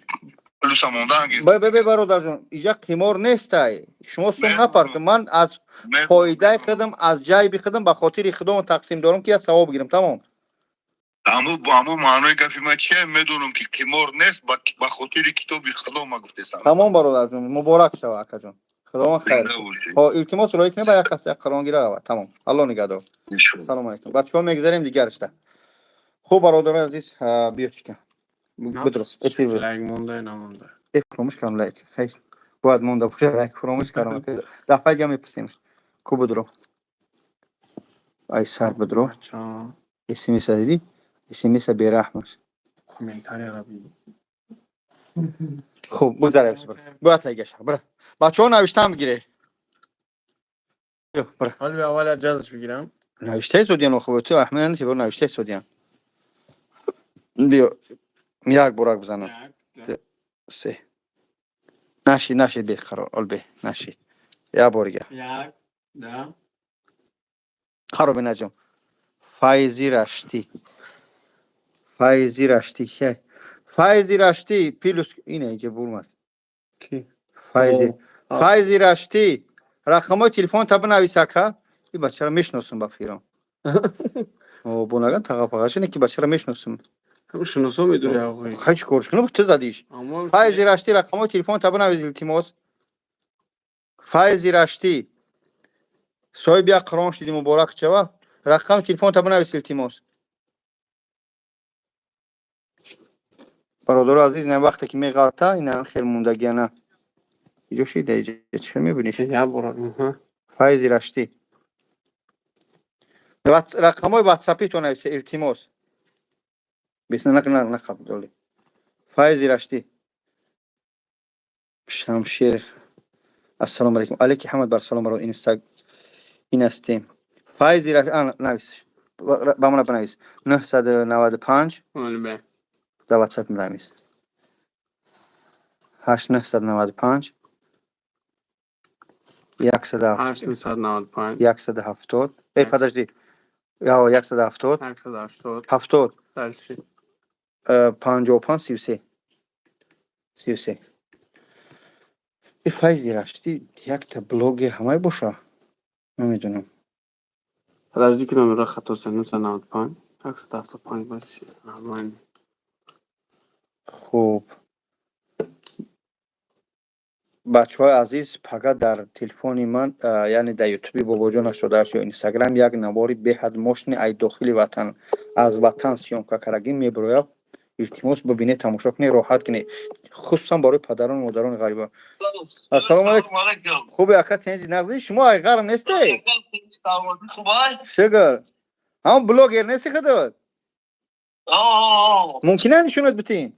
S5: плюса мондан.
S1: Бе, бе, бародарҷон, иҷа қимор нестай. Шумо сум напарт. Ман аз фоидаи худам, аз ҷайби худам, ба хотири худо тақсим дорам, ки як савоб гирам, тамом.
S5: Аму маънои гапи ман чия? Медонам, ки қимор нест, ба хотири китоби Худо ма гуфтесам.
S1: Тамом, бародарҷон, муборак шава, акаҷон, худованд хайр. Ҳо, илтимос, роҳӣ кунед ба як кас, як Қуръон гира рава. Тамом, Алло нигаҳдор, салому алайкум. Бачаҳо, мегзарем дигарашта. Хуб, бародарони азиз, биё, чика бидро.
S2: Лайк монда, намонда?
S1: Фуромӯш кардам лайк. Хейс, бояд монда боша лайк, фуромӯш кардам. Дафъаи дига мепурсем. Ку бидро, ай сар бидро. Смса дидӣ? Смса бераҳмаш.
S2: Комментарияра би.
S1: Хуб, бигзарем, бояд тайгаша. Бира, бачаҳо, навиштан бигире.
S2: Ҳоли аввал ҷазш бигирам.
S1: Навиштаи содиян, охо, ту аҳмад нати, навиштаи содиян. Биё, як борак бизанам, се нашид, нашид, бе қарор ол, бе нашид, як борига.
S2: Як, да.
S1: Қарор бенаҷон. Файзи Раштӣ, Файзи Раштӣ, ке Файзи Раштӣ? Плюс ина иҷа бурмад.
S2: Ки?
S1: Файзи, Файзи Раштӣ, рақамҳои телефонта бинавис, ака. И бачаро мешиносум, ба фирам бонаган тағапағашине, ки бачаро мешиносум.
S2: Шиносо медори, ағои?
S1: Хай, чӣ корш кунам, ту задиш. Файзи Раштӣ, рақамҳои телефонта бинавис, илтимос. Файзи Раштӣ, соҳиби як Қуръон шуди, муборак чава. Рақами телефонта бинавис, илтимос. Бародаро азиз, ина вақте ки меғалта, ина хел мондагиана иҷо шида, иҷа чӣ мебиниш? Файзи Раштӣ, рақамҳои ватсапито нависе, илтимос. Бисна нақабдоли. Файзи Раштӣ, Шамшер, ассалому алайкум. Алейки ҳамад бар салом, баро инста ин ҳастем. Файзи, навис, ба мана бинавис: 995. Дар ватсап менавис: 8 995 170 170. Эй, подожди, 170 70 55 33 33. И Файзи Раштӣ якта блогер ҳамай боша, намедонам.
S2: Подожди, ки номера хато, 995 175, бас, нормально.
S1: Хуб, бачаҳои азиз, пага дар телефони ман, яъне дар ютуби Бобоҷон 88 ё Инстаграм, як навори беҳад мощный ай дохили ватан, аз ватан съёмка карагӣ мебирояд. Илтимос, бибинед, тамошо кунед, роҳат кунед, хусусан барои падарону модарони ғариба. Ассалому алайкум. Хуби, ака, тенҷи, нағзи? Шумо ай ғарм несте? Шукр. Ҳамон блогер нести худот? Мумкина нишонат битин?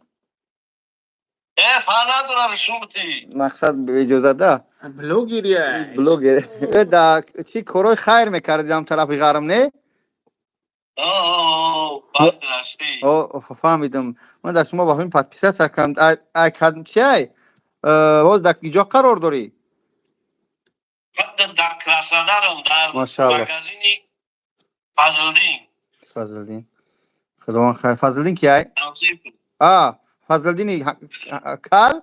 S1: Мақсад, иҷозат да?
S2: Блогерия.
S1: Блогер. Да, чӣ корҳои хайр мекардидам тарафи ғарм, не? Фаҳмидам. Ман дар шумо ба ҳамин подписаться кардам. Чи ай ҳоз дар иҷо қарор дорӣ?
S6: Дар Краснодарам, дар
S1: Машаалло.
S6: магазини Фазлдин.
S1: Фазлдин, худованд хайр. Фазлдин ки ай? А, Фазлдини кал.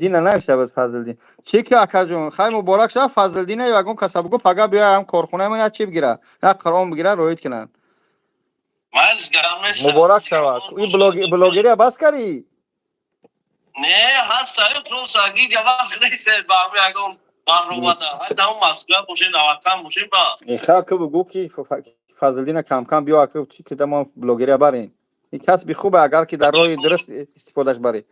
S1: Дина навишта буд Фазлдин. Чӣ ки, акаҷон, хай, муборак шава. Фазлдина ягон каса бугӯ, пага биёя ҳам корхонаи ман, як чи бигира, як Қуръон бигира, роид кунанд.
S6: Майли, гап нест.
S1: Муборак шавад. И блогерия бас кардӣ?
S6: Не, ҳаст, просто гиҷа вақт нест, ба ҳами ягон барномада. Ҳайда Москва бошем, навакан бошем ба.
S1: Ха, ки бугӯ, ки Фазлиддина кам-кам биё, ака, чӣ ки мо блогерия барем. Ин касби хубе, агар ки дар роҳи дуруст истифодаш барӣ.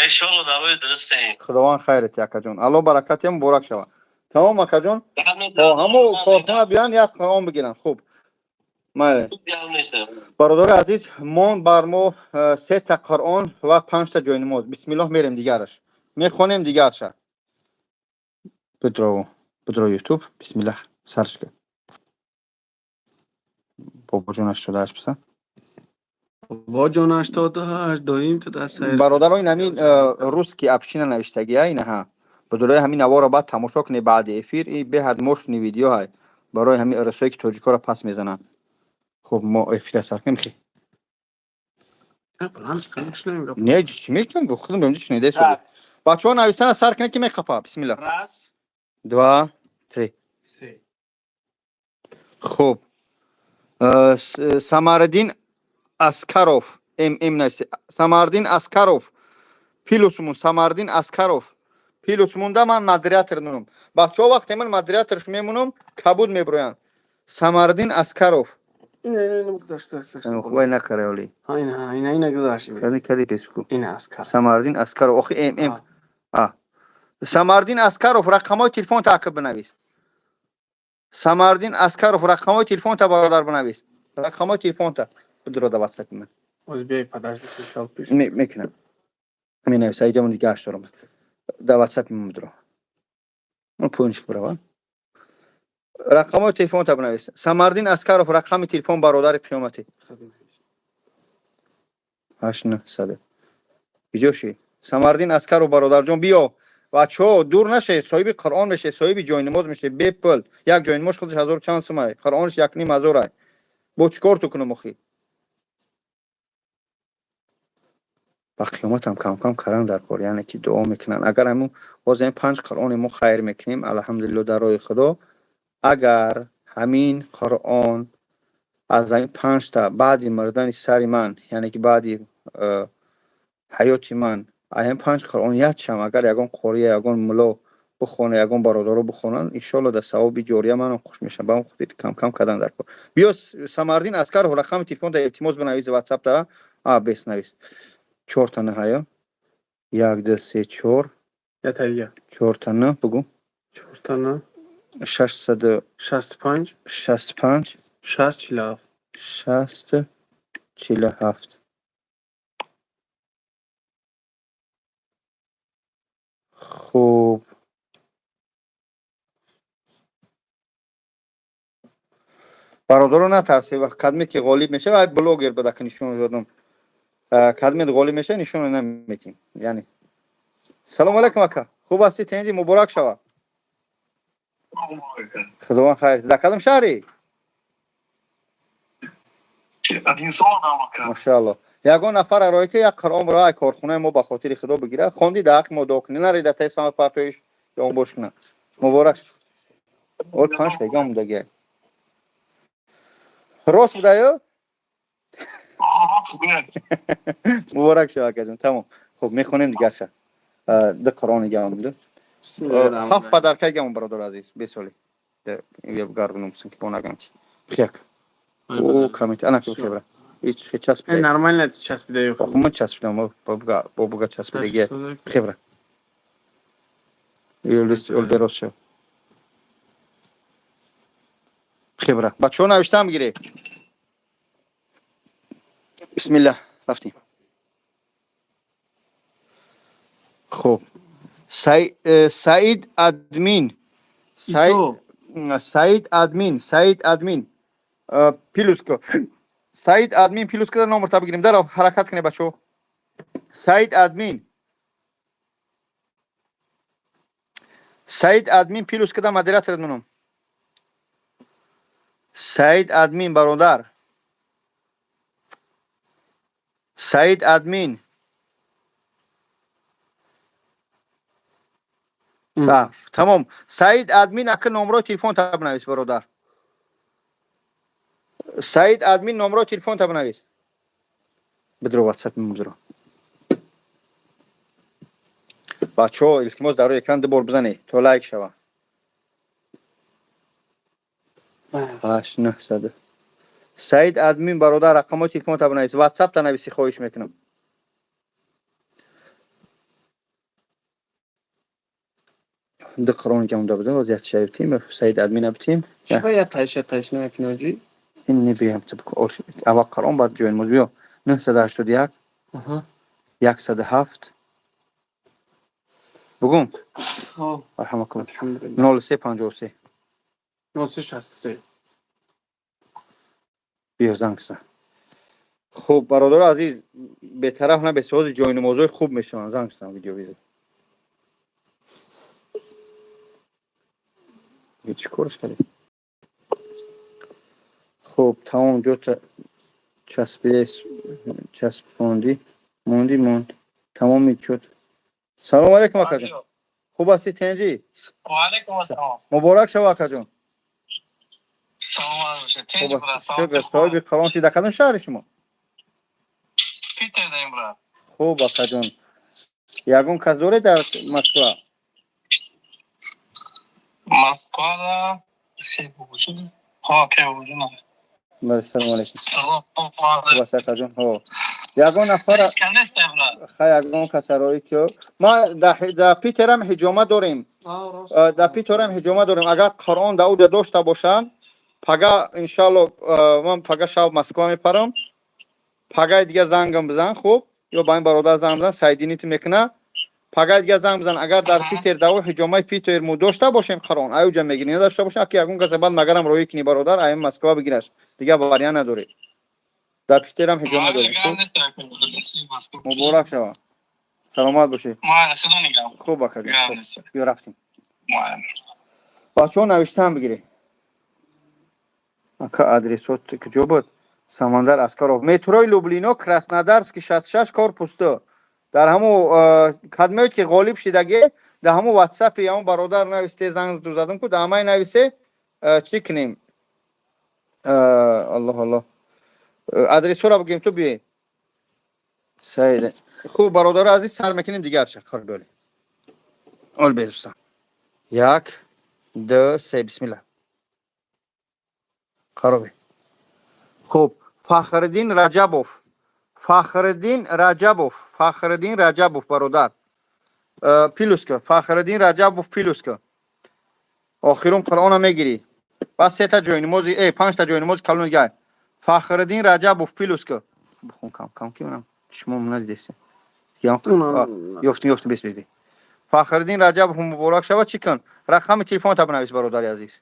S6: Иншолло, дар роҳи дурустем.
S1: Худованд хайрат, акаҷон. Алло баракатия, муборак шавад. Тамом, акаҷон. Ҳамо корхона биён, як Қуръон бигиранд. Хуб. Майли. Бародари азиз, мон бар мо сета Қуръон ва панҷта ҷойнамоз. Бисмиллоҳ, мерем дигараш. Мехонем дигарша. Бидро, бидро Ютуб. Бисмиллоҳ, сарш кар. Бобоҷон 88 писан.
S2: Бобоҷон 88, доим ту дар сайр.
S1: Бародаро, ин ҳамин русский община навиштагия, инаҳа. Бародарои, ҳамин наворо баъд тамошо кунед баъди эфир, и беҳад мощный видео ҳай. Барои ҳамин русое ки тоҷикоро пас мезананд. Хуб, мо эфира сар кунем хи. Не, чӣ мекунам? Худам бемҷи шунида истодӣ. Бачаҳо, нависана сар кунед, ки меқапа. Бисмилла.
S2: Раз.
S1: Два, три.
S2: Се.
S1: Хуб. Самариддин Аскаров, ММ нависе. Самардин Аскаров. Плюсмун Самардин Аскаров. Плюс мунда ман модератор нунум. Бачаҳо, вақте ман модераторш мемонам, кабуд меброянд. Самардин Аскаров.
S2: Ина, ина, ина, гузашт, гузашт.
S1: Вай накара оли.
S2: Ина, ина, ина гузашт.
S1: Кади, кади Фейсбук.
S2: Ина Аскаров.
S1: Самардин Аскаров. Охи ММ. А. Самардин Аскаров, рақамҳои телефон та бинавис. Самардин Аскаров, рақамҳои телефон та, бародар, бинавис. Рақамҳои телефон та. Бидро да WhatsApp ман.
S2: Озбей, подожди, сначала пишет.
S1: Мекунам. Менависа, иҷа мон дига ҳашт дорам. Да WhatsApp ман бидро. Ман поинчик бирава. Рақамҳои телефон та бинавис. Самардин Аскаров, рақами телефон, бародари қиёматӣ. Ҳашт нӯҳ сад. Биҷо ши. Самардин Аскаров, бародарҷон, биё. Бачаҳо, дур нашед, соҳиби Қуръон мешед, соҳиби ҷойнамоз мешед, бепул. Як ҷойнамоз худаш ҳазору чанд сумай. Қуръонш 1500 ай. Бо чӣ кор ту кунам охи? Ба қиёматам кам-кам каран дар кор, яъне ки дуо мекунанд. Агар ҳамун боз ҳамин панҷ Қуръоне мо хайр мекунем, алҳамдулилло, дар роҳи Худо, агар ҳамин Қуръон аз ҳамин панҷта баъди мурдани сари ман, яъне ки баъди ҳаёти ман, ҳамин панҷ Қуръон якчам агар ягон қория, ягон мулло бихонад, ягон бародаро бихонанд, иншолло, дар савоби ҷория манам хуш мешавам. Ба он хотир кам-кам кардан дар кор. Биё, Самардин Аскаров, рақами телефон да, илтимос, бинавис WhatsApp да. А, бес навис. Чорта наҳая. Як, ду, се, чор.
S2: Ята я.
S1: Чорта на, бугӯ.
S2: Чорта на.
S1: Шашсаду
S2: 65.
S1: 65.
S2: 60 47.
S1: 60 47. Хуб. Бародаро, натарсед, кадме ки ғолиб мешава, ай блогер буда ки нишон додам. Кадме ғолиб мешава, нишон наметим. Яъне. Салом алейкум, ака. Хуб ҳастӣ, тенҷи? Муборак шава. Худованд хайр. Дар кадом шаҳрӣ? Машаалло. Ягон нафар арои ки як Қуръон бро ай корхонаи мо ба хотири Худо бигира. Хонди, дар ҳаққи мо дуо кунӣ. Нари дар таи сама партоиш ё бош кунад. Муборак. Ол панҷ дақиқа мондагиай. Рост буда ё? Муборак шава, акаҷон. Тамом. Хуб, мехонем дигарша. Ду Қуръон дига монда. Ҳафт падарка гамон, бародар азиз, бесоли. Гардунум ки бонаган чи. Хияк. О, коммент. Ана хебра. Ҳеч часпида.
S2: Нормально часпида ё.
S1: Ман часпидам, бобуга, бобуга часпидаги. Хебра. Ёл шав. Хебра. Бачаҳо, навиштаам гире. Бисмиллах, рафтем. Хуб. Саид админ. Саид админ, Саид админ. Плюс ко. Саид админ плюс када, номер та бигирем. Даро ҳаракат кунед, бачаҳо. Саид админ. Саид админ плюс када, модератор мунум. Саид админ, бародар. Саид админ. Тамом. Саид админ, ака, номрои телефон та бинавис, бародар. Саид админ, номро телефонта бинавис. Бидро ватсап мемудро. Бачаҳо, илтимос, дар рӯи экран ду бор бизанед, то лайк шава. Ҳашт нӯҳсаду. Саид админ, бародар, рақамҳои телефонта бинавис. Ватсапта нависӣ, хоҳиш мекунам. Ду қуръон ҷамъ будем, боз якча битим, Саид админа битим.
S2: Чӣ ба я тайша тайш намекунӣ, ҳоҷӣ?
S1: Ин не биям, аввал қуръон, баъд ҷойнамоз. Биё, 981 107 бугум. Марҳамакум.
S2: Алҳамдулиллаҳ.
S1: 0353.
S2: 0363.
S1: Биё, занг зан. Хуб, бародаро азиз, бетараф на бесози ҷойнамозҳои хуб мешаванд. Занг зан, видео виза. Чӣ корш кардӣ? Хуб, тамом, ҷота часпиде, часпондӣ, монди, монд. Тамоми чот. Салому алейкум, акаҷон. Хуб ҳастӣ, тенҷӣ?
S3: Ваалайкум ассалом.
S1: Муборак шава, акаҷон.
S3: Саломат бошед.
S1: Хуб ҳастӣ? Соҳиби Қуръон шида. Кадом шаҳри шумо?
S3: Питер даем, брат.
S1: Хуб, акаҷон. Ягон кас доред дар Москва?
S3: Москвада ҳо, ке вуҷуд надорад.
S1: Бале, салому алейкум.
S3: Салом.
S1: Хуб аст, акаҷон? Ҳо. Ягон нафар
S3: Ҳеҷ кас нест, брат.
S1: Хай, ягон касарои ки ма дар Питерам ҳиҷома дорем. Дар Питерам ҳиҷома дорем. Агар Қуръон дар уҷа дошта бошанд, пага иншаалло ман пага шаб Москва мепарам. Пагаи дига зангам бизан, хуб? Ё ба ин бародар занг бизан, сайдинит мекуна. Пагаи дига занг бизан, агар дар Питер даво ҳиҷомаи Питер мо дошта бошем Қуръон, ай уҷа мегирем. Надошта бошем, аки ягон каса баъд магарам роҳӣ кунӣ, бародар, ай Москва бигираш. Дига вариант надорӣ. Дар Питерам ҳиҷома дорем. Хуб? Муборак шава. Саломат бошед.
S3: Майли, худо нигаҳбон.
S1: Хуб, акаҷон.
S3: Гап
S1: Хуб.
S3: нест.
S1: Биё, рафтем.
S3: Майли.
S1: Бачаҳо, навиштаам бигиред. Ака, адресот куҷо буд? Самандар Аскаров. Метрои Люблино, Краснодарский 66, корпус 2. Дар ҳаму кадмеоед ки ғолиб шидаге, дар ҳаму ватсапи ҳаму бародар нависте, занг задам ку, дар ҳамаи нависе, чӣ кунем? Аллоҳ, Аллоҳ. Адресҳоро бигем, ту биё. Саид. Хуб, бародаро азиз, сар мекунем дигарша. Кор биёле. Ол безусан. Як, ду, се, бисмилла. Қаробе. Хуб, Фахриддин Раҷабов. Фахриддин Раҷабов. Фахриддин Раҷабов, бародар. Плюс ка. Фахриддин Раҷабов, плюс ка. Охирун Қуръона мегирӣ. Бас сета ҷойнамози, панҷта ҷойнамози калон гай. Фахриддин Раҷабов, плюс ка. Бухон кам кам ки манам шумо надидест. Ёфтим, ёфтим, бес бес. Фахриддин Раҷабов, муборак шава, чӣ кун? Рақами телефонта бинавис, бародари азиз.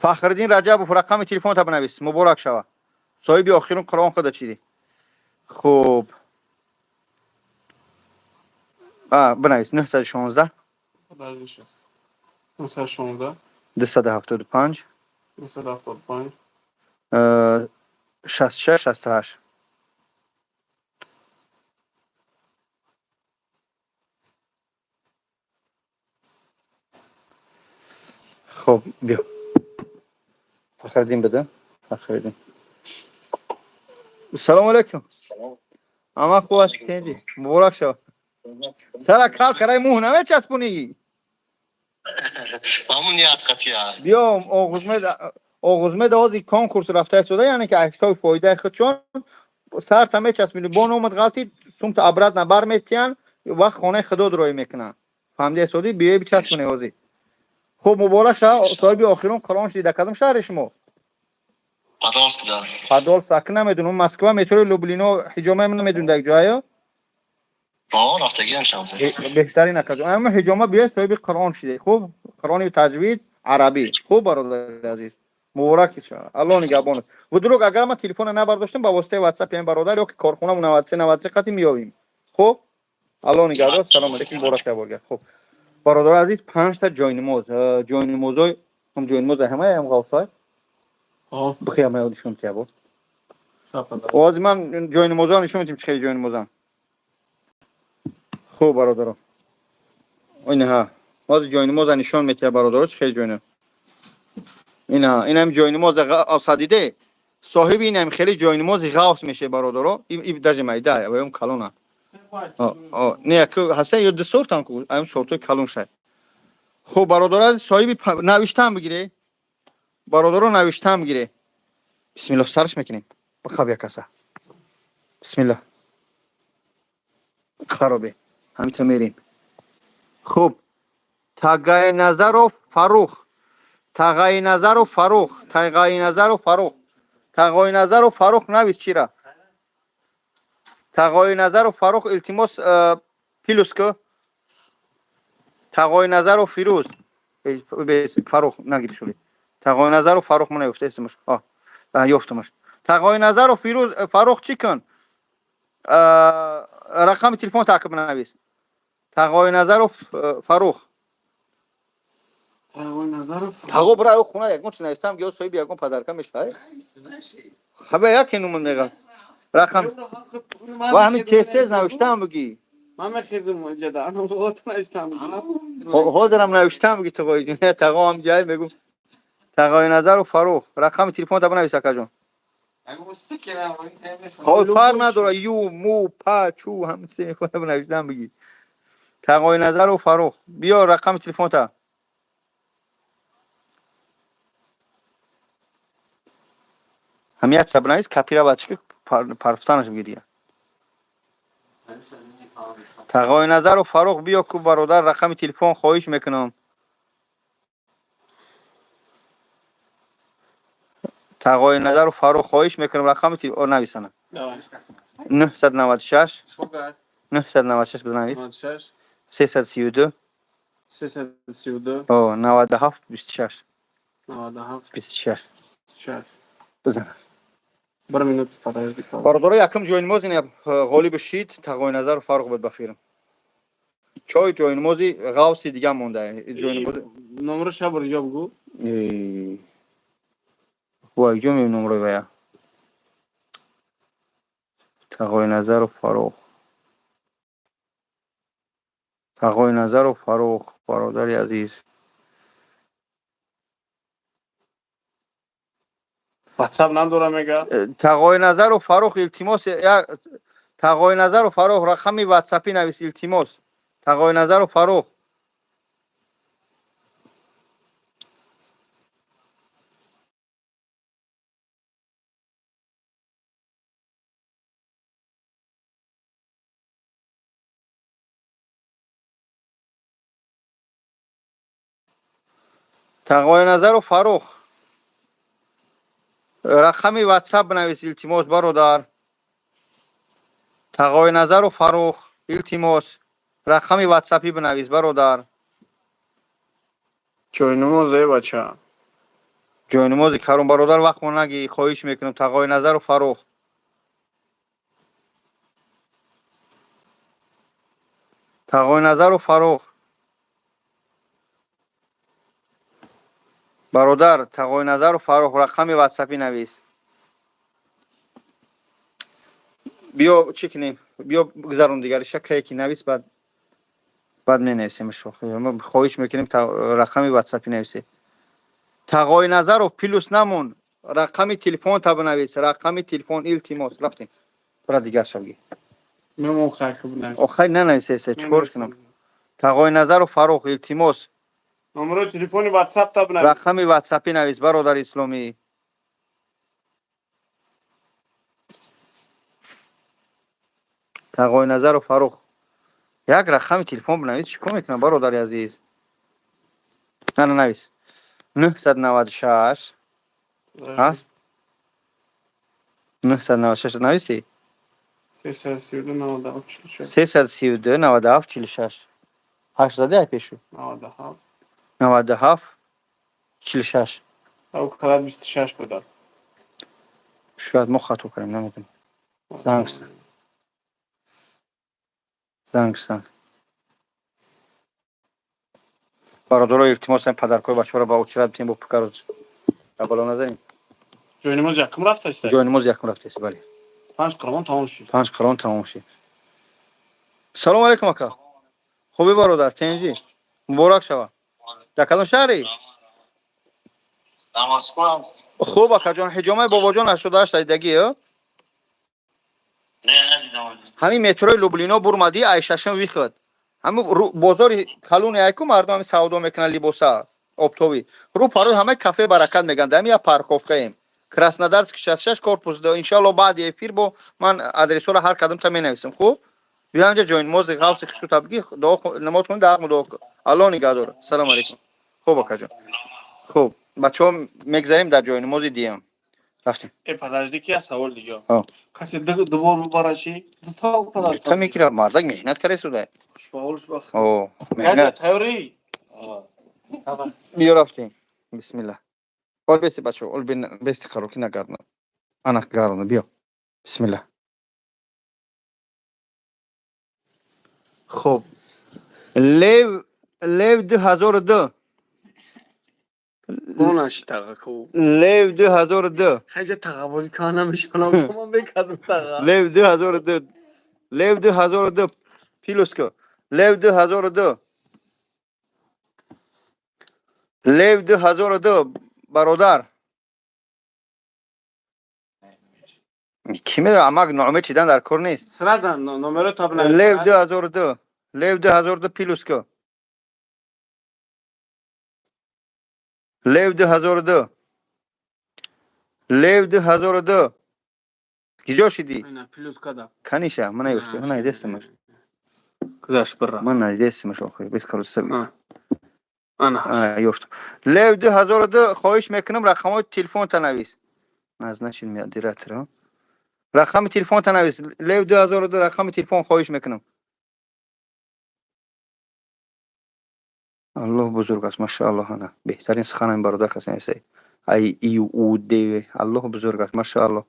S1: Фахриддин Раҷабов, рақами телефонта бинавис. Муборак шава. Соҳиби охирун Қуръон худа чидӣ. Хуб. Бинавис 916
S2: 916
S1: 275
S2: 275
S1: 66 68. Хуб, биё. Фахриддин буда? Фахриддин. Салому алейкум. Ама хуб аст, тенҷи. Муборак шава. Сара кал карай мӯҳ намечаспонӣ.
S6: Ҳамун ният қатъия.
S1: Биё, оғузмед, оғузмед ози конкурс рафта истода, яъне ки ҳисоби фоидаи худшон сарта мечаспонӣ. Бо номат ғалти сумта обратно барметиҳанд ва хонаи худо роӣ мекунанд. Фаҳмида истодӣ? Биёи бичаспонӣ ҳозир. Хуб, муборак шава, соҳиби охирун Қуръон шудӣ. Дар кадом шаҳри шумо?
S6: Подольск да.
S1: Подольск, аки намедонам. Москва, метрои Люблино, ҳиҷомаи намедонӣ дар ҷояё?
S6: О, рафтагиам шам.
S1: Беҳтарин, акаҷон. Аммо ҳиҷома биёй, соҳиби Қуръон шудӣ. Хуб, Қуръони таҷвид арабӣ. Хуб, бародари азиз. Муборак шава. Аллоҳ нигаҳбонат. Вдруг агар ман телефона набардоштам, ба воситаи WhatsApp ин бародар ё ки корхонамон 93 93 қати меёбем. Хуб? Аллоҳ нигаҳдор. Салом алейкум, муборак шава борга. Хуб. Бародари азиз, панҷта ҷойнамоз, ҷойнамозҳои ҳам ҷойнамоз ҳамаи ҳам ғавсай. Бихе ҳамаи нишон тия бо. Ози ман ҷойнамозҳо нишон медиҳем, чӣ хеле ҷойнамозам. Хуб, бародаро. Инаҳа. Ози ҷойнамоза нишон метиҳа, бародаро, чӣ хеле ҷойнамоз. Ина инам ҷойнамоз садиде. Соҳиби инам хеле ҷойнамози ғавс меше, бародаро. И даже майда, ва ем калона. Не, ку ҳаста ё ду сортам ку, ам сортои калон шай. Хуб, бародаро, соҳиби навиштан бигире. Бародаро, навиштан бигире. Бисмиллоҳ, сарш мекунем. Бихаб як каса. Бисмиллоҳ. Харобе. Ҳамита мерем. Хуб. Тағайназаров Фарух. Тағайназаров Фарух. Тағайназаров Фарух. Тағойназаров Фарух, навис чира. Тағойназаров Фарух, илтимос, плюс ку. Тағойназаров Фирӯз. Фарух нагири шули. Тағойназаров Фарух мана ёфтаистимаш. А, ёфтамаш. Тағойназаров Фирӯз Фарух, чӣ кун? Рақами телефон таъқиб навис. Тағойназаров Фарух.
S2: Тағойназаров.
S1: Тағо, бира ё хона ягон чи нависам, ё соҳиби ягон подарка мешавад. Хаба яке нумун мега. Рақам ва ҳамин тез тез навиштам бигӣ.
S2: Ман мехезам ҷада. Ана ғалат навистам.
S1: Ҳозирам навиштам бигӣ, тағои ҷон. Тағо ҳам ҷай мегум. Тағойназаров Фарух. Рақами телефон та бинавис, акаҷон. Ҳо, фарқ надора, ю, му, па, чу, ҳам чизе мехоҳад навиштам бигӣ. Тағойназаров Фарух. Биё рақами телефон та. Ҳамият сабнавис, капира бачки парфтанаш бигӣ дигар. Тағойназаров Фарух, биё ку, бародар, рақами телефон хоҳиш мекунам. Тағойназаров Фарух, хоҳиш мекунам, рақами телефон нависана. 996 996 бинавис.
S2: 96
S1: 332
S2: 332
S1: о 97 26
S2: 97
S1: 26
S2: 6.
S1: Бизан.
S2: Бір минут, подожди.
S1: Бародаро, якум ҷойнамоз ин ғолиби шид Тағойназаров Фарух буд ба фирм. Чой ҷойнамози ғавси дига монда. Ҷойнамози
S2: Номро шабр ёб гу.
S1: Вай, ҷо мебинам номрои вая. Тағойназаров Фарух. Тағойназаров Фарух, бародари азиз.
S2: WhatsApp надора мега.
S1: Тағойназаров Фарух, илтимос, Тағойназаров Фарух, рақами ватсапӣ навис, илтимос. Тағойназаров Фарух. Тағойназаров Фарух. Рақами ватсап бинавис, илтимос, бародар. Тағойназаров Фарух, илтимос. Рақами ватсапӣ бинавис, бародар.
S2: Ҷойнамоз, эй бача.
S1: Ҷойнамози карон, бародар, вақтмо нагӣ, хоҳиш мекунам. Тағойназаров Фарух. Тағойназаров Фарух. Бародар, Тағойназаров Фарух, рақами ватсапӣ навис. Биё, чӣ кунем? Биё гузарон дигариша, кае ки навис, баъд менависемш. Мо хоҳиш мекунем, рақами ватсапӣ нависед. Тағойназаров, плюс намон. Рақами телефон та бинавис. Рақами телефон, илтимос. Рафтем. Бира дигар шабги.
S2: Мемон хайр бинавис.
S1: Охай, нанависесе, чӣ кор кунам? Тағойназаров Фарух, илтимос.
S2: Номро телефони WhatsApp та бинавис.
S1: Рақами ватсапӣ навис, бародари исломӣ. Тағойназаров Фарух. Як рақами телефон бинавис, чӣ кор мекунам, бародари азиз? На, на, навис. 996 ҳаст? 996 нависи?
S2: 332 97 46.
S1: 332 97 46. Ҳашт зади ай пешу?
S2: 97.
S1: 97 46.
S2: Ав қадар 26 будад.
S1: Шояд мо хато кардем, намедонам. Занг зан. Занг зан. Бародаро, илтимос, подаркҳои бачаҳоро ба очрат битем, бо пукаро боло назанем.
S2: Ҷойнамоз якум рафтаиста?
S1: Ҷойнамоз якум рафтаист, бале.
S2: Панҷ қурбон тамом шуд.
S1: Панҷ қурбон тамом шуд. Салому алейкум, ака. Хубӣ, бародар, тенҷӣ? Муборак шава. Дар кадом шаҳрӣ?
S6: Дар Москва.
S1: Хуб, акаҷон, ҳиҷомаи бобоҷон 88 дидагӣ?
S6: Не, надидам.
S1: Ҳамин метрои Люблино бурмадӣ, ай шашум выход. Ҳамин бозори калони айку мардум ҳамин савдо мекунанд, либоса оптовый. Рӯ парои ҳамаи кафе Баракат мегӯянд. Ҳамин як парковкаем. Краснодарский 66, корпус 2. Иншалло, баъди эфир бо ман адресҳоро ҳар кадомта менависам. Хуб? Биё инҷа, ҷойнамози ғавси хишу табгӣ, дуо намоз кунӣ, даҳ дуо кун. Аллоҳ нигаҳдор. Салому алейкум. Хуб, акаҷон. Хуб, бачаҳо, мегзарем дар ҷойнамози диям. Рафтем.
S2: Э, подожди, ки я савол дига.
S1: Ҳо.
S2: Касе дубор бубара чӣ? Дута подарка.
S1: Та мегира, мардак меҳнат карда суда.
S2: Хушбаҳолш бахт.
S1: О,
S2: Меҳнат.
S1: меҳнат.
S2: Тайёрӣ?
S1: Биё, рафтем. Бисмиллаҳ. Ол беси, бачаҳо, ол бести қарор ки нагардна. Ана гардна, биё. Бисмиллаҳ. Хуб. Лев, Лев 2002.
S2: Гонаш таға ку.
S1: Лев 2002.
S2: Хайҷа тағабозӣ кана намешонам, ман мекардам таға.
S1: Лев 2002. Лев 2002. Плюс ку. Лев 2002. Лев 2002, бародар. Ки медонад, амак номе чидан дар кор нест.
S2: Сразу номеро табна.
S1: Лев 2002. Лев 2002, плюс ку. Лев 2002. Лев 2002. Киҷо шидӣ?
S2: Ина плюс када.
S1: Каниша, ман наёфтам, ман надидестамаш.
S2: Гузашт бира.
S1: Ман надидестамаш охир. Бес короче.
S2: Ана.
S1: Ана ёфтам. Лев 2002, хоҳиш мекунам, рақамҳои телефонта навис. Назначен модератор. Рақами телефонта навис. Лев 2002, рақами телефон хоҳиш мекунам. Аллоҳ бузург аст, машааллоҳ, ана. Беҳтарин сухан ин бародар касе нависай. Ай и у д, Аллоҳ бузург аст, машааллоҳ.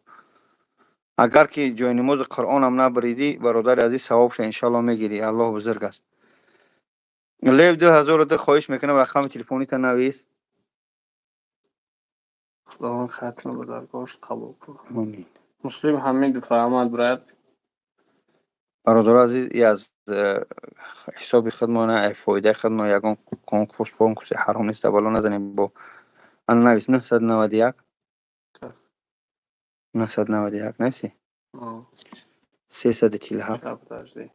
S1: Агар ки ҷойнамози Қуръонам набаридӣ, бародари азиз, савобша иншаллоҳ мегирӣ. Аллоҳ бузург аст. Лев 2002, хоҳиш мекунам, рақами телефонита навис.
S2: Худованд хатма ба даргоҳаш қабул кунад.
S1: Амин.
S2: Муслим Ҳамидов, раҳмат, брат.
S1: Бародари азиз, и аз ҳисоби худмона, фоидаи худмон, ягон конкурс конкурси ҳаром нест, бало назанем бо. Ана навис: 991.
S2: Так.
S1: 991 нависи. 347.
S2: Ща, подожди.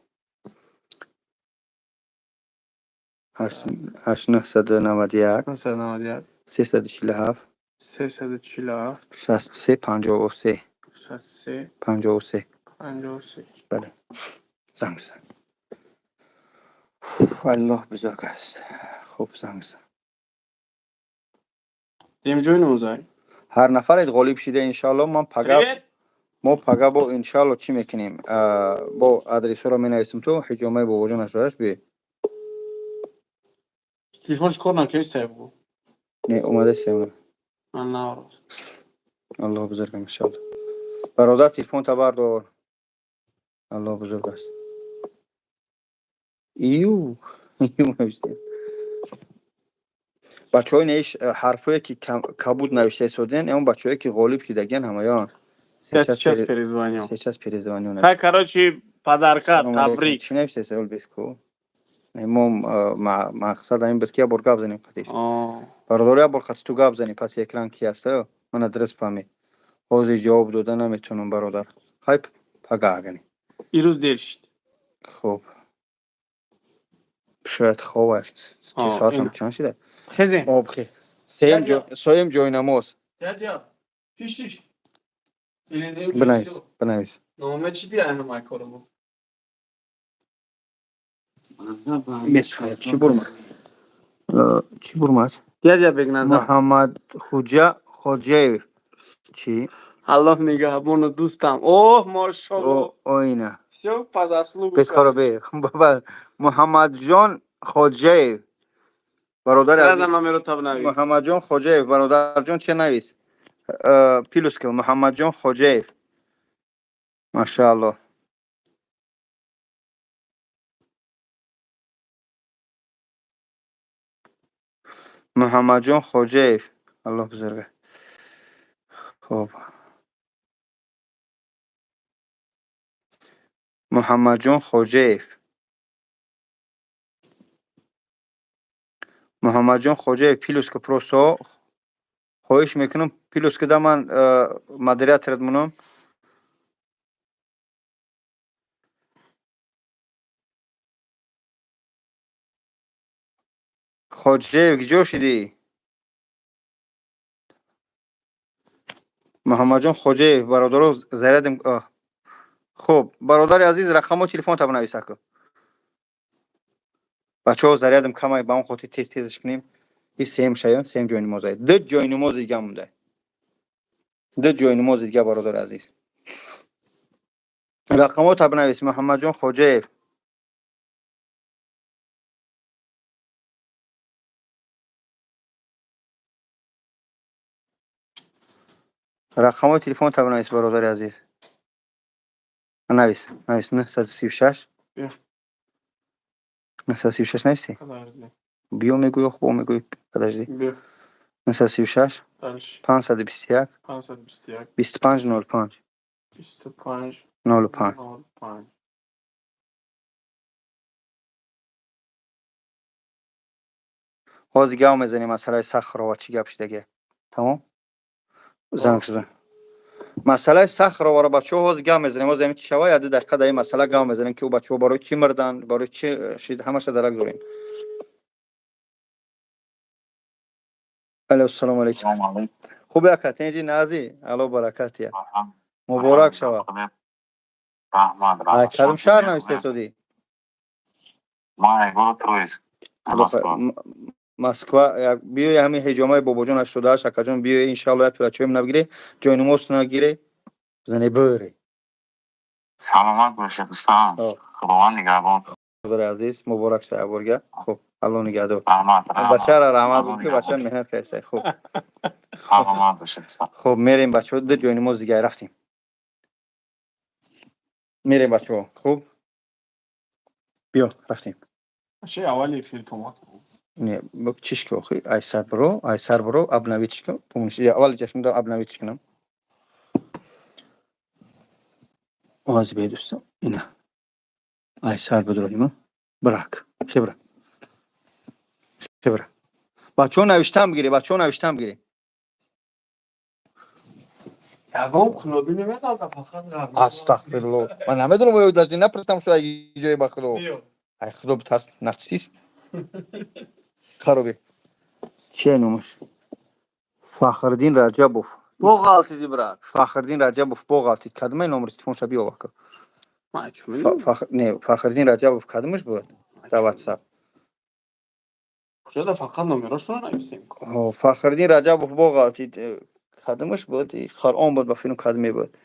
S1: 8 991.
S2: 991.
S1: 347.
S2: 347.
S1: 63 53.
S2: 63.
S1: 53.
S2: 53.
S1: Бале. Занг бизан. Аллоҳ бузург аст. Хуб, занг бизан.
S2: Дем ҷой намозай?
S1: Ҳар нафаре ғолиб шида, иншоалло, ман пага
S2: Привет.
S1: Мо пага бо иншоалло чӣ мекунем? Бо адресҳоро менависем, ту ҳиҷомаи бобоҷон ашораш би.
S2: Телефонш кор накунистай бугу.
S1: Не, омадастем.
S2: Ман навроз.
S1: Аллоҳ бузург, иншоалло. Бародар, телефонта бардор. Аллоҳ бузург аст. Ию, ию навиштем. Бачаҳои неиш ҳарфое ки кабуд навишта истоден, он бачаҳое ки ғолиб шидагиян ҳамаён.
S2: Я сейчас перезвоню.
S1: Сейчас перезвоню.
S2: Хай, короче, подарка, табрик.
S1: Чӣ навиштаи савол беску? Мо мақсад ҳамин буд, ки як бор гап занем қатиш. Бародар, як бор қати ту гап занем, паси экран ки аст, мана дуруст фаҳмед. Ҳозир ҷавоб дода наметавонам, бародар. Хай, пага агани.
S2: Ирӯз дер шид.
S1: Хуб. Шояд хоб аст. Соатам чанд шида?
S2: Хезем.
S1: Об хе. Сеюм ҷойнамоз.
S2: Дядя, пиштиш.
S1: Бинавис, бинавис.
S2: Номе чӣ ди ҳамай кору бу?
S1: Чӣ бурмад? Чӣ бурмад?
S2: Дядя Бегназар.
S1: Муҳаммад Хуҷа Хоҷаев. Чӣ?
S2: Аллоҳ нигаҳбону дӯстам. Оҳ, мошалло.
S1: Оина.
S2: Всё по заслугу.
S1: Бес харобе. Баба Муҳаммадҷон Хоҷаев. Бародари
S2: Сразу номеру таб навис.
S1: Муҳаммадҷон Хоҷаев, бародарҷон, чӣ навис? Плюс ки Муҳаммадҷон Хоҷаев. Машааллоҳ. Муҳаммадҷон Хоҷаев. Аллоҳ бузург. Хуб. Муҳаммадҷон Хоҷаев. Муҳаммадҷон Хоҷаев, плюс ки просто. Хоҳиш мекунам, плюс кида, ман модераторат монам. Хоҷаев, киҷо шидӣ? Муҳаммадҷон Хоҷаев, бародаро, зарядим. Хуб, бародари азиз, рақамҳои телефонта бинавис, ака. Бачаҳо, зарядим камай, ба он хотир тез тезаш кунем. И сеюм шаён, сеюм ҷои намоза, ду ҷои намози дига монда, ду ҷои намози дига. Бародари азиз, рақамҳота бинавис. Муҳаммадҷон Хоҷаев. Рақамҳои телефонта бинавис, бародари азиз. Навис, навис: 936.
S2: Бия.
S1: 936 нависи.
S2: Подожди.
S1: Биё мегӯй, ох, бо мегӯй подожди.
S2: Биё.
S1: 936.
S2: Дальше.
S1: 521.
S2: 521.
S1: 25 05.
S2: 25.
S1: 05.
S2: 05.
S1: Ҳозир гап мезанем масъалаи Сахарова, чӣ гап шидаге. Тамом, занг шуда. Масъалаи Сахароваро, бачаҳо, ҳозир гап мезанем. Ҳозир ҳамин чи шава, як ду дақиқа дар ин масъала гап мезанем, ки ӯ бачаҳо барои чӣ мурданд, барои чӣ шид, ҳамаша дарак дорем. Алло, ассалому алайкум. Хуби, ака, тенҷи, нази, алло баракатия, муборак шава.
S5: Раҳмат.
S1: Ай кадом шаҳр навистесодӣ?
S5: Ман город Троицк.
S1: Москва. Биёи, ҳамин ҳиҷомаи бобоҷон 88, акаҷон, биёи, иншаалло, як пила чоем набигире, ҷои намоз нагире, зане бӯре.
S5: Саломат бошед, устод. Худованд нигаҳбон.
S1: Бародари азиз, муборак шава якборга. Хуб, алло нигаҳдор.
S5: Раҳмат.
S1: Бачаро раҳмат буд, ки бача меҳнат кардааст. Хуб.
S5: Саломат бошед, устод.
S1: Хуб, мерем, бачаҳо, ду ҷои намоз дига рафтем. Мерем, бачаҳо. Хуб, биё, рафтем.
S2: Чи аввали эфир томат?
S1: Не, чиш ки, охи, айсар биро, айсар биро, обновить кун. Помнишь, аввали ҷашнда обновить кунам. Ози бе, дӯстон, ина айсар бидроима. Брак хебра, хебра. Бачаҳо, навиштан бигире, бачаҳо, навиштан бигире.
S2: Ягон қулоби намедалда, фақат ғарб.
S1: Астағфирулло, ман намедонам, оё даже напурсам шо ҷое, ба худо.
S2: Биё.
S1: Ай худо битарс, нақсис хароби. Чия номаш? Фахриддин Раҷабов.
S6: Боғалтиди, брат.
S1: Фахриддин Раҷабов боғалтид. Кадомаи номери телефонша биёва, ка.
S2: Ман чӣ медонам?
S1: Не, Фахриддин Раҷабов кадомаш буд дар Ватсап?
S2: Куҷода, фақат номерошонро нависем.
S1: Ҳо, Фахриддин Раҷабов боғалтид. Кадомаш буд? Қуръон буд, ба филм кадоме буд?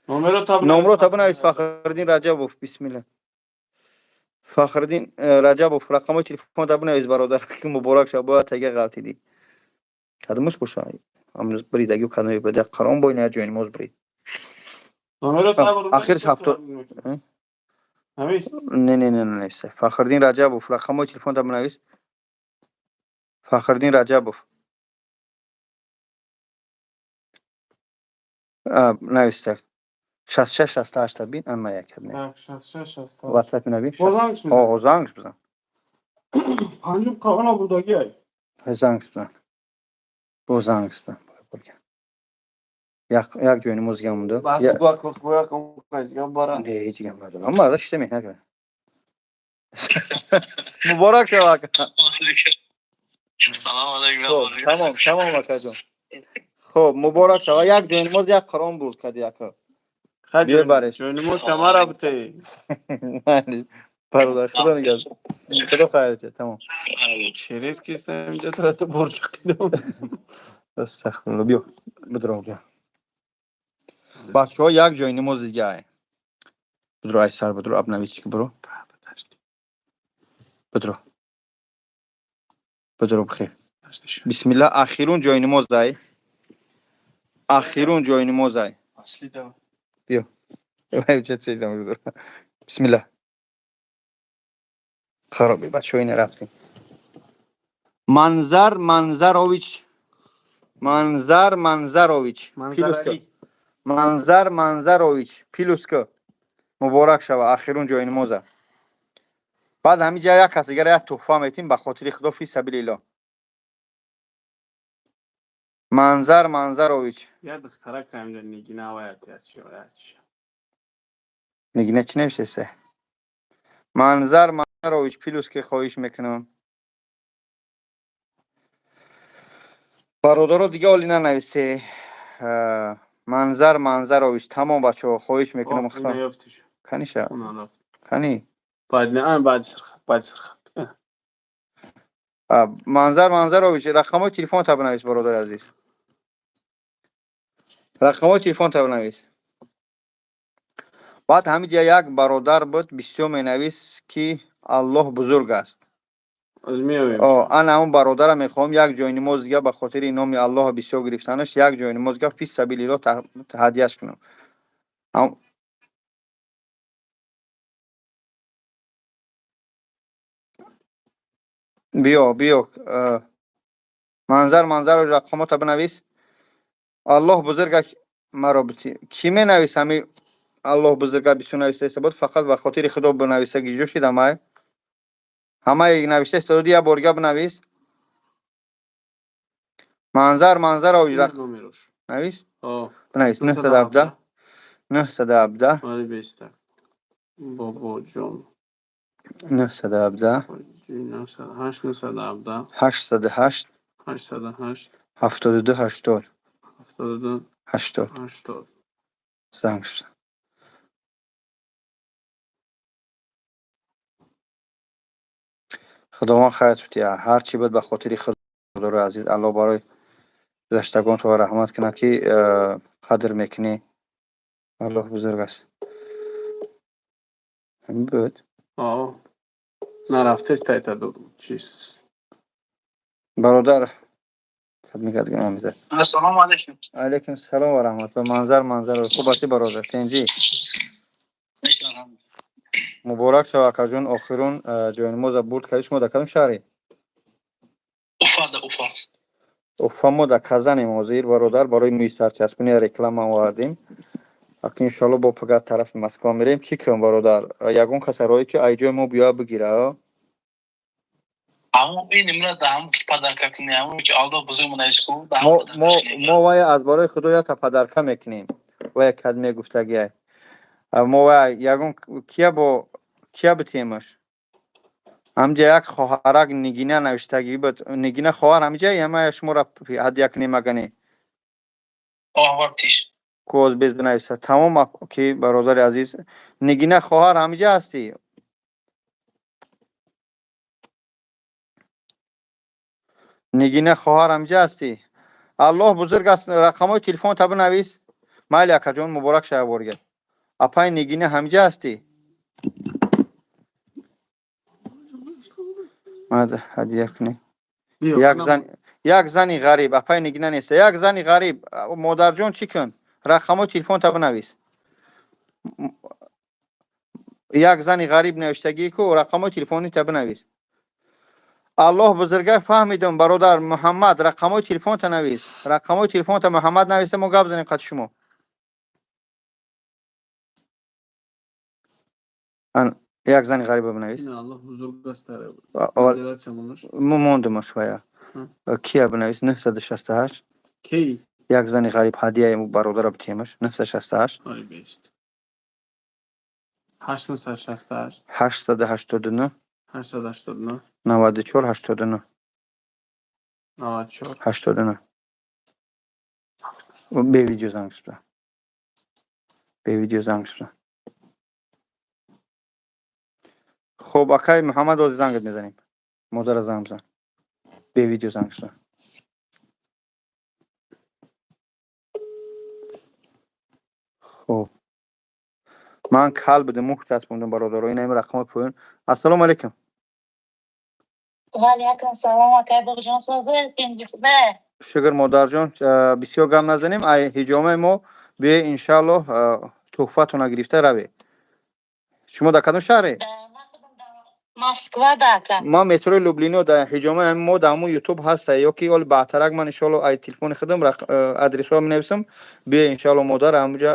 S2: Номеро таб.
S1: Номро таба навис. Фахриддин Раҷабов, бисмилла. Фахриддин Раҷабов, рақамҳои телефон таба навис, бародар, ки муборак шава. Бояд тега ғалтидӣ, кадомаш боша, ҳамрӯз бридагиу кадоме буд, як Қуръон бо ина ҷои намоз брид.
S2: Номеро таб.
S1: Ахирш Э?
S2: Навис.
S1: Не, не, не, нависа. Фахриддин Раҷабов, рақамҳои телефон таба навис. Фахриддин Раҷабов. Нависта: 66 68. Бин, ама як кадме.
S2: Так, 66 68.
S1: Ватсапи набин.
S2: Бо зангш мезанам.
S1: О, зангш бизан.
S2: Панҷум қавона бурдагӣ ай.
S1: Зангш бизан, бо зангш бизан. Як ҷои намоз дига монда.
S2: Бас. Гua гуя кон қайзга бара.
S1: Не, ҳеҷ гап надорам. Аммо азаш шита меҳнат кардам. Муборак шава, ака.
S3: Салом алайкум.
S1: Хуб, тамом, тамом, акаҷон. Хуб, муборак шава. Як ҷои намоз, як Қуръон бурд кади, ака. Биёй бареш.
S2: Ҷои намоз шамара бутей.
S1: Бародар, худо нигаҳдор, худо хайр диҳад. Тамом.
S2: Через кистам инҷа тарата борчақидам.
S1: Астағфирулло. Биё, бидро ҷа. Бачаҳо, як ҷои намоз дига ай. Бидро, ай сар бидро, обновить ки биро. Бидро, бидро, бихер. Бисмилла, ахирун ҷои намоз ай, ахирун ҷои намоз ай.
S2: Асли да.
S1: Бисмилла. Хароби, бачаҳо, ина рафтем. Манзар Манзарович, Манзар Манзарович, плюс ка.
S2: Манзарали.
S1: Манзар Манзарович, плюс ка. Муборак шава, ахирун ҷои намоза. Баъд ҳамин ҷа як кас дигар як туҳфа метим, ба хотири худо, фи сабилиллоҳ. Манзар Манзарович.
S2: Я духтарак ҳамҷа Нигина ваятиячи.
S1: Нигина чӣ навиштеса? Манзар Манзарович, плюс ки, хоҳиш мекунам. Бародаро, дига оли нанависе. Манзар Манзарович, тамом, бачаҳо, хоҳиш мекунам. Каниша? Кани?
S2: Баъд сирхат.
S1: Манзар Манзарович, рақамҳои телефонта бинавис, бародари азиз. Рақамҳои телефонта бинавис. Баъд ҳамин ҷа як бародар буд, бисёр менавис, ки Аллоҳ бузург аст. Ана ҳамун бародара мехоҳам як ҷойнимоз дига ба хотири номи Аллоҳ бисёр гирифтанаш, як ҷойнимоз дига фи сабилиллоҳ ҳадияш кунам. Биё, биё, Манзар Манзарович, рақамота бинавис. Аллоҳ бузурга маро кӣ менавис? Ҳами Аллоҳ бузурга бисёр нависта буд, фақат ба хотири Худо бинависа. Гиҷо шидам? Ай ҳамаи навишта истоди, як борга бинавис. Манзар Манзарович, навис, бинавис: 917, 917.
S2: Бобоҷон.
S1: 917.
S2: 917.
S1: 808.
S2: 808.
S1: 72 80.
S2: 72.
S1: 80.
S2: 80.
S1: Занг шуда. Худованд хайр тутия. Ҳар чӣ буд, ба хотири Худоро, азиз. Аллоҳ барои гузаштагон туро раҳмат кунад, ки қадр мекунӣ. Аллоҳ бузург аст. Ҳамин буд.
S2: Нарафтест, тайта чиз.
S1: Бародар.
S3: Ассалому алайкум.
S1: Алайкум салом ва раҳматуллоҳ. Манзар Манзар, хуб ҳастӣ, бародар? Тинҷӣ? Муборак шава, акаҷон, охирун ҷойнамоза бурд кардӣ. Шумо дар кадом шаҳре?
S3: Уфада, Уфа.
S1: Уфа. Мо дар Казанем ҳозир, бародар, барои мӯи сарчаспонӣ реклама овардем. Аки иншоалло бо пага тарафи Москва мерем. Чӣ кунам, бародар? Ягон каса роҳе ки ай ҷои мо биёя бигира?
S3: Ҳамун ин имра да ҳамун ки подарка кунӣ, ҳамун ки Аллоҳ бузург менавис ку.
S1: Мо вая аз барои Худо якта подарка мекунем. Вая кад мегуфтагиай. Мо вая ягон кия бо кия битемаш? Ҳамҷа як хоҳарак Нигина навиштагӣ буд. Нигина хоҳар ҳамҷа ҳама шуморо ҳадя кунем, агане? Коз без бинависа. Тамом, ки бародари азиз. Нигина хоҳар, ҳамҷа ҳастӣ? Нигина хоҳар, ҳамҷа ҳастӣ? Аллоҳ бузург аст, рақамҳои телефонта бинавис. Майли, акаҷон, муборак шава борга. Апай Нигина, ҳамҷа ҳастӣ? Ҳадя кунем. Як зани ғариб, апай Нигина неста. Як зани ғариб, модарҷон, чӣ кун? Рақамҳои телефонта бинавис. Як зани ғариб навиштагӣ ку, рақамҳои телефонита бинавис. Аллоҳ бузурга, фаҳмидум, бародар Муҳаммад, рақамҳои телефонта навис. Рақамҳои телефонта Муҳаммад нависта, мо гап занем қати шумо. Як зани ғариба бинавис. Мондумаш вая. Кия бинавис? 968. Як зани ғариб ҳадияи бародара битемаш. 968.
S2: 868.
S1: 889.
S2: 889.
S1: 94 89.
S2: 94.
S1: 89. Бе видео занг шуда. Бе видео занг шуда. Хуб, акай Муҳаммад, ози зангат мезанем. Модара занг бизан. Бе видео занг шуда. Хуб. Ман кал будем, мух часпондам, бародаро. Ин ҳами рақамҳои поён. Ассалому алайкум.
S7: Ва алайкум салом, акай Боғҷон, созед, тинҷиқда?
S1: Шукр, модарҷон, бисёр гап назанем. Ай ҳиҷомаи мо биё, иншааллоҳ, туҳфатона гирифта равед. Шумо дар кадом шаҳре?
S7: Москва да, ака.
S1: Ман метрои Люблино да ҳиҷомаи мо дар ҳамун Ютуб ҳаста, ё ки оли баъдтарак ман иншоалло ай телефони худам адресҳоро менависам. Биё, иншоалло, модар, ҳамуҷа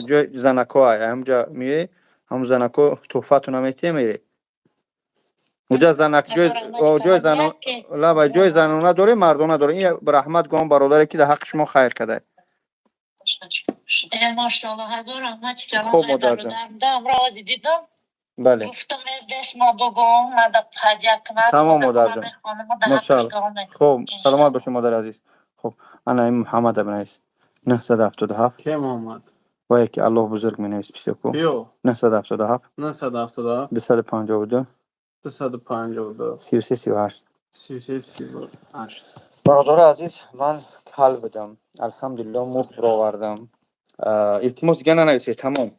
S1: ҷои занако ай, ҳамуҷа миёӣ, ҳамун занако туҳфатона метиҳем, меред. Уҷа занак ҷой ҷой занон лаба ҷои занона дорем, мардона дорем. Ин раҳмат гом бародаре ки дар ҳаққи шумо хайр кардае.
S7: Машалло, ҳазор раҳмати калон.
S1: Хуб, модарҷон.
S7: Амро дидам.
S1: Бале.
S7: Гуфтам, дастма бугум, мада ҳадя кунад.
S1: Тамом, модарҷон. Машалло. Хуб, саломат бошед, модари азиз. Хуб, ана ин Муҳаммада бинавис. 977.
S2: Ке Муҳаммад?
S1: Ва яке Аллоҳ бузург менавис писёку.
S2: Биё.
S1: 977.
S2: 977.
S1: 252.
S2: 252.
S1: 33 38.
S2: 33 38.
S1: Бародари азиз, ман кал будам. Алҳамдулилло, мӯ баровардам. Илтимос, дига нанависед, тамом.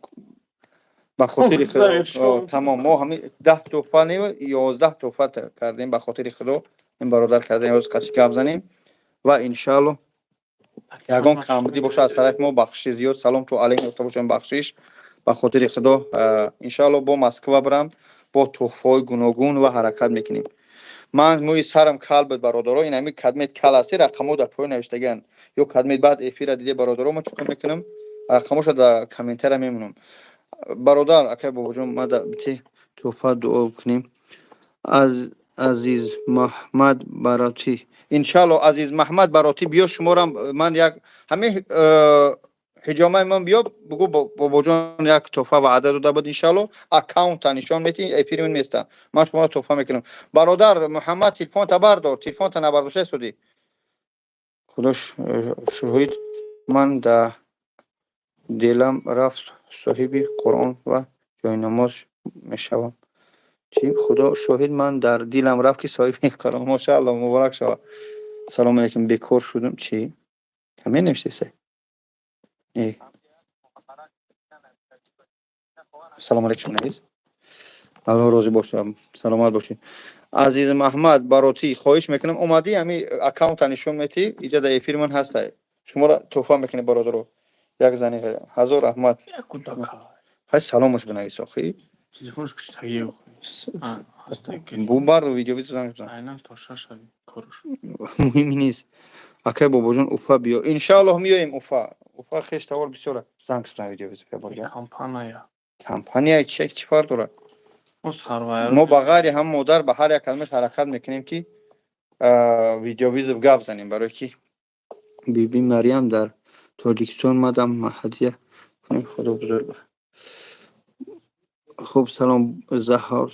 S1: Ба хотири Худо, тамом. Мо ҳами 10 тӯҳфа не, 11 тӯҳфа кардем ба хотири Худо. Ин бародар кардем, ҳоз қачи гап занем ва иншаалло ягон камбудӣ боша аз тарафи мо, бахшиши зиёд. Салом ту алайҳ ёфта бошем, бахшиш ба хотири Худо. Иншаалло бо Москва бирам бо тӯҳфаҳои гуногун ва ҳаракат мекунем. Ман мӯи сарам кал буд, бародаро. Ин ҳами кадмет кал ҳасти, рақамҳо дар поён навиштагианд. Ё кадмет баъд эфира диде, бародаро, ман чӣ кор мекунам, рақамҳоша дар комментария мемонам. Бародар, акай Бобоҷон, ма да бити тӯҳфа дуо кунем аз Азиз Маҳмад Баротӣ. Иншаалло, Азиз Маҳмад Баротӣ, биё, шуморам ман як ҳамин ҳиҷомаи ман биё, бугӯ Бобоҷон як тӯҳфа ваъда дода буд. Иншаалло, аккаунта нишон метӣ, эфири ман места, ман шуморо тӯҳфа мекунам. Бародар Муҳаммад, телефонта бардор, телефонта набардошта истодӣ. Худо шоҳид, ман да дилам рафт, соҳиби Қуръон ва ҷойнамоз мешавам. Чӣ? Худо шоҳид, ман дар дилам рафт, ки соҳиби Қуръон. Мошаалло, муборак шавад. Салому алейкум, бекор шудум. Чӣ ҳамин навиштеса? Не, салому алейкум, навис. Аллоҳ розӣ бошад, саломат бошед. Азиз Маҳмад Баротӣ, хоҳиш мекунам, омадӣ, ҳами аккаунта нишон метӣ, иҷа дар эфири ман ҳаста, шуморо тӯҳфа мекунем, бародаро. Як зани ҳазор раҳмат. Ҳай, саломаш бинавис охи.
S2: Телефонш киштагӣ.
S1: Бу бардо, видео бизан.
S2: Айнан то шаша корш.
S1: Муҳим нест. Акай Бобоҷон, Уфа биё, иншааллоҳ меоем Уфа. Уфа хеш тавор бисёра. Занг бизан, видео бизан.
S2: Компания.
S1: Компания чи чӣ фарқ дорад?
S2: Мо сарвайро.
S1: Мо ба ғайри ҳам модар ба ҳар як калимаш ҳаракат мекунем, ки видеовызов гап занем, барое ки биби Марьям дар Тоҷикистон мадам ҳадя кунем. Худо бузург. Хуб, салом, Заҳор.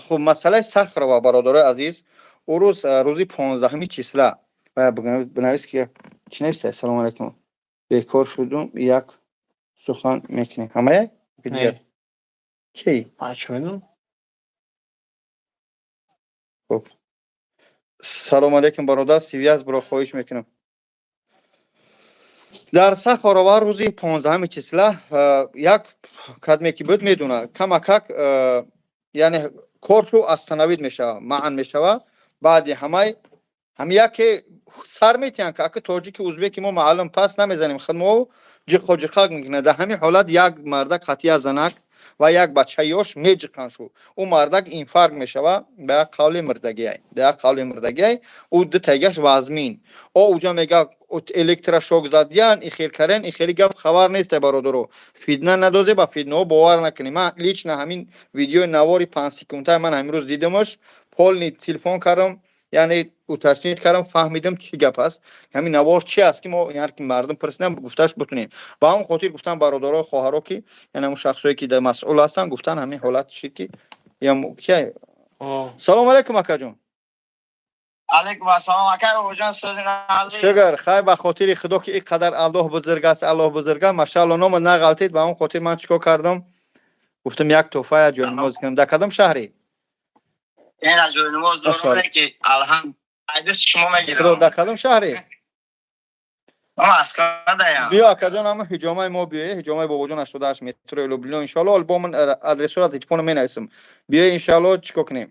S1: Хуб, масъалаи Сахарова, бародарои азиз, ӯ рӯз, рӯзи 15-уми числа бинавис, ки чӣ нависта? Салому алайкум, бекор шудум, як сухан мекунем. Ҳамая? Ки?
S2: Ман чӣ медонам?
S1: Хуб, салому алейкум, бародар, связь биро, хоҳиш мекунам. Дар Сахарова рӯзи 15-уми числа як кадме ки буд, медона, камакак, яъне коршу остановить мешава, маън мешава. Баъди ҳамай ҳами яке сар метиҳанд, ки ака тоҷики, узбеки мо маълум пас намезанем, худмо ҷиқо ҷиқак мекунад. Дар ҳамин ҳолат як мардак қатъия занак ва як бачаи ёш меҷиқанд шу. Ӯ мардак инфаркт мешава, ба як қавли мирдагиай, ба як қавли мирдагиай. Ӯ дутагаш вазмин. О, уҷа мега, электрошок задиян, ихел карен, ихели гап хабар нест, бародаро. Фитна надозе, ба фитнаҳо бовар накунем. Ман лично ҳамин видеои навори 5 секунда ман ҳамин рӯз дидамаш, полный телефон кардам, яъне уточнить кардам, фаҳмидам, чӣ гап аст, ҳамин навор чи аст, ки мо ки мардум пурсидам, гуфташ бутунем. Ба ҳамон хотир гуфтам, бародаро, хоҳаро, ки яъне ҳамон шахсое ки дар масъул ҳастанд, гуфтан ҳамин ҳолат чи ки. Салому алайкум, акаҷон.
S3: Алейкум ассалом, акай Бобоҷон, сози назир.
S1: Шукр, хай, ба хотири Худо, ки ин қадар Аллоҳ бузург аст, Аллоҳ бузург аст. Машаалло, нома нағалтид. Ба ҳамон хотир ман чӣ кор кардам? Гуфтам, як тӯҳфа, як ҷойнамоз кунам. Дар кадом шаҳрӣ?
S3: Ина ҷойнамоз дорам, ки алҳамд айдис шумо мегирам.
S1: Дар кадом шаҳрӣ?
S3: Москвадаям.
S1: Биё, акаҷон, ҳама ҳиҷомаи мо биёе, ҳиҷомаи Бобоҷон, 88 метрои Люблино. Иншоалло, бо ман адресора телефоно менависам. Биё, иншоалло, чӣ кор кунем?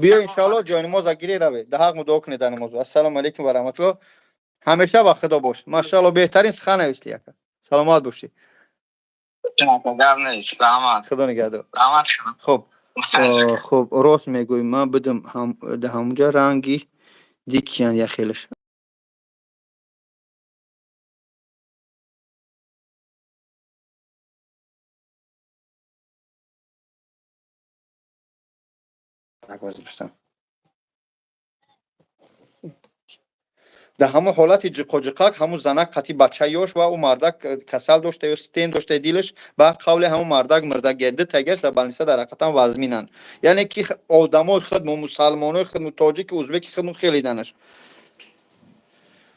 S1: Биё, иншоалло, ҷойнамоза гире, раве. Да ҳақ мудоа кунед дар намоз. Ассалому алайкум ва раҳматулло. Ҳамеша ба Худо бош. Машаалло, беҳтарин сухан нависти, ака. Саломат бошӣ.
S3: Гап нест, раҳмат.
S1: Худо нигаҳдор.
S3: Раҳмат.
S1: Хуб, хуб, рост мегӯӣ, ман будам дар ҳамонҷа, ранги дикиян яхелаш. Так, ҳозир Рустам. Дар ҳамон ҳолати ҷиқоҷиқак ҳамун занак қатъи бача ёш ва ӯ мардак касал дошта ё стен дошта дилаш, ба қавли ҳамун мардак мирдагия ду тагаш дар больница дар ҳақиқатан вазминанд. Яъне ки одамои худмо, мусалмонои худмо, тоҷики, узбеки худмо хелиданаш.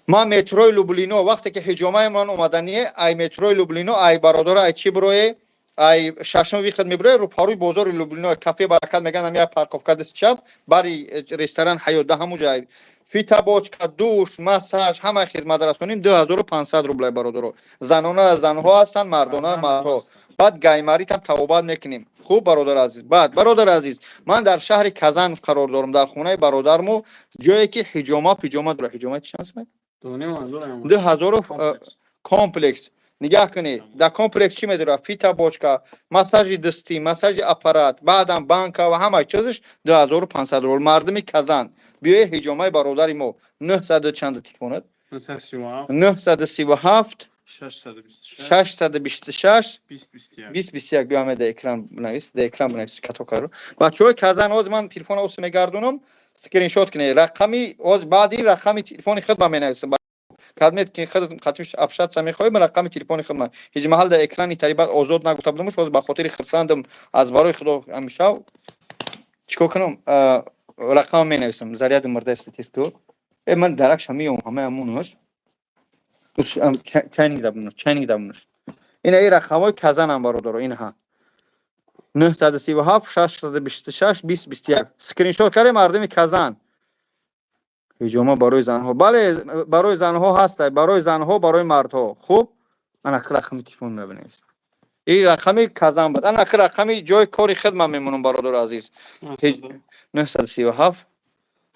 S1: Ман метрои Люблино, вақте ки ҳиҷомаи ман омадание, ай метрои Люблино, ай бародора, ай чӣ бирое, ай шашум выход мебирое, рӯпарӯи бозори Люблино, кафе Баракат меган, ам як парковка дасти чап, бари ресторан Ҳаёт, да ҳамун ҷай фитобочка, душ, массаж, ҳама хизматрасоним 2500 рублай, бародаро. Занонара занҳо ҳастанд, мардонара мардҳо. Баъд гайморитам табобат мекунем. Хуб, бародар азиз. Баъд, бародар азиз, ман дар шаҳри Казан қарор дорам, дар хонаи бародармо, ҷое ки ҳиҷома пиҷома дора. Ҳиҷома чанд сомад? 2000 комплекс. Нигаҳ кунед, дар комплекс чӣ медорад? Фитобочка, массажи дастӣ, массажи аппарат, баъдам банка ва ҳама чизаш 2500 рубл. Мардуми Казан, биёед ҳиҷомаи бародари мо. Нӯҳсаду чанда телефонат? 937 626 20 21. Биё, ҳаме дар экран бинавис, дар экран бинавис катокаро. Бачаҳои Казан, ҳозир ман телефона осе мегардонам, скриншот кунед рақами. Ҳозир баъди рақами телефони худ ман менависам. Кадмет ки худ қатиш общаться мехоҳӣ, ман рақами телефони худ ман ҳеҷ маҳал дар экрани тари баъд озод нагуфта будамш. Ҳозир ба хотири хурсандам аз барои худо ҳамешав чикор кунам, рақам менависам. Заряди мурда статистико э ман даракша меём, ҳамаи ҳамонаш чайник дабунаш, чайник дабунаш. Ина и рақамҳои Казанам, бародаро, инҳа: 937 626 20 21. Скриншот кардем, мардуми Казан. Ҳиҷома барои занҳо, бале, барои занҳо ҳаста, барои занҳо, барои мардҳо. Хуб, ана рақами телефон мебинавис. И рақами Казан буд. Ана рақами ҷои кори худ ман мемонам, бародари азиз: 937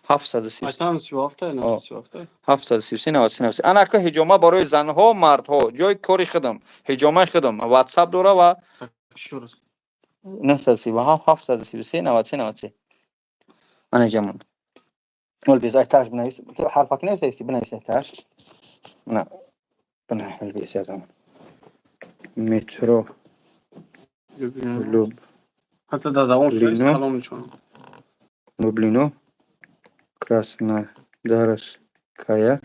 S1: 730 733 93 93. Анака ҳиҷома барои занҳо, мардҳо, ҷои кори худам, ҳиҷомаи худам ватсап дора ва 937 733 93 93. Ана ҷамон Олбез, айташ бинавис, ҳарфак нависаисти, бинавис айташ. На, бина, Олбез, язам. Метро Луб
S2: Ҳатто дар давом
S1: Лино.
S2: Калом нишон.
S1: Люблино, Краснодарская,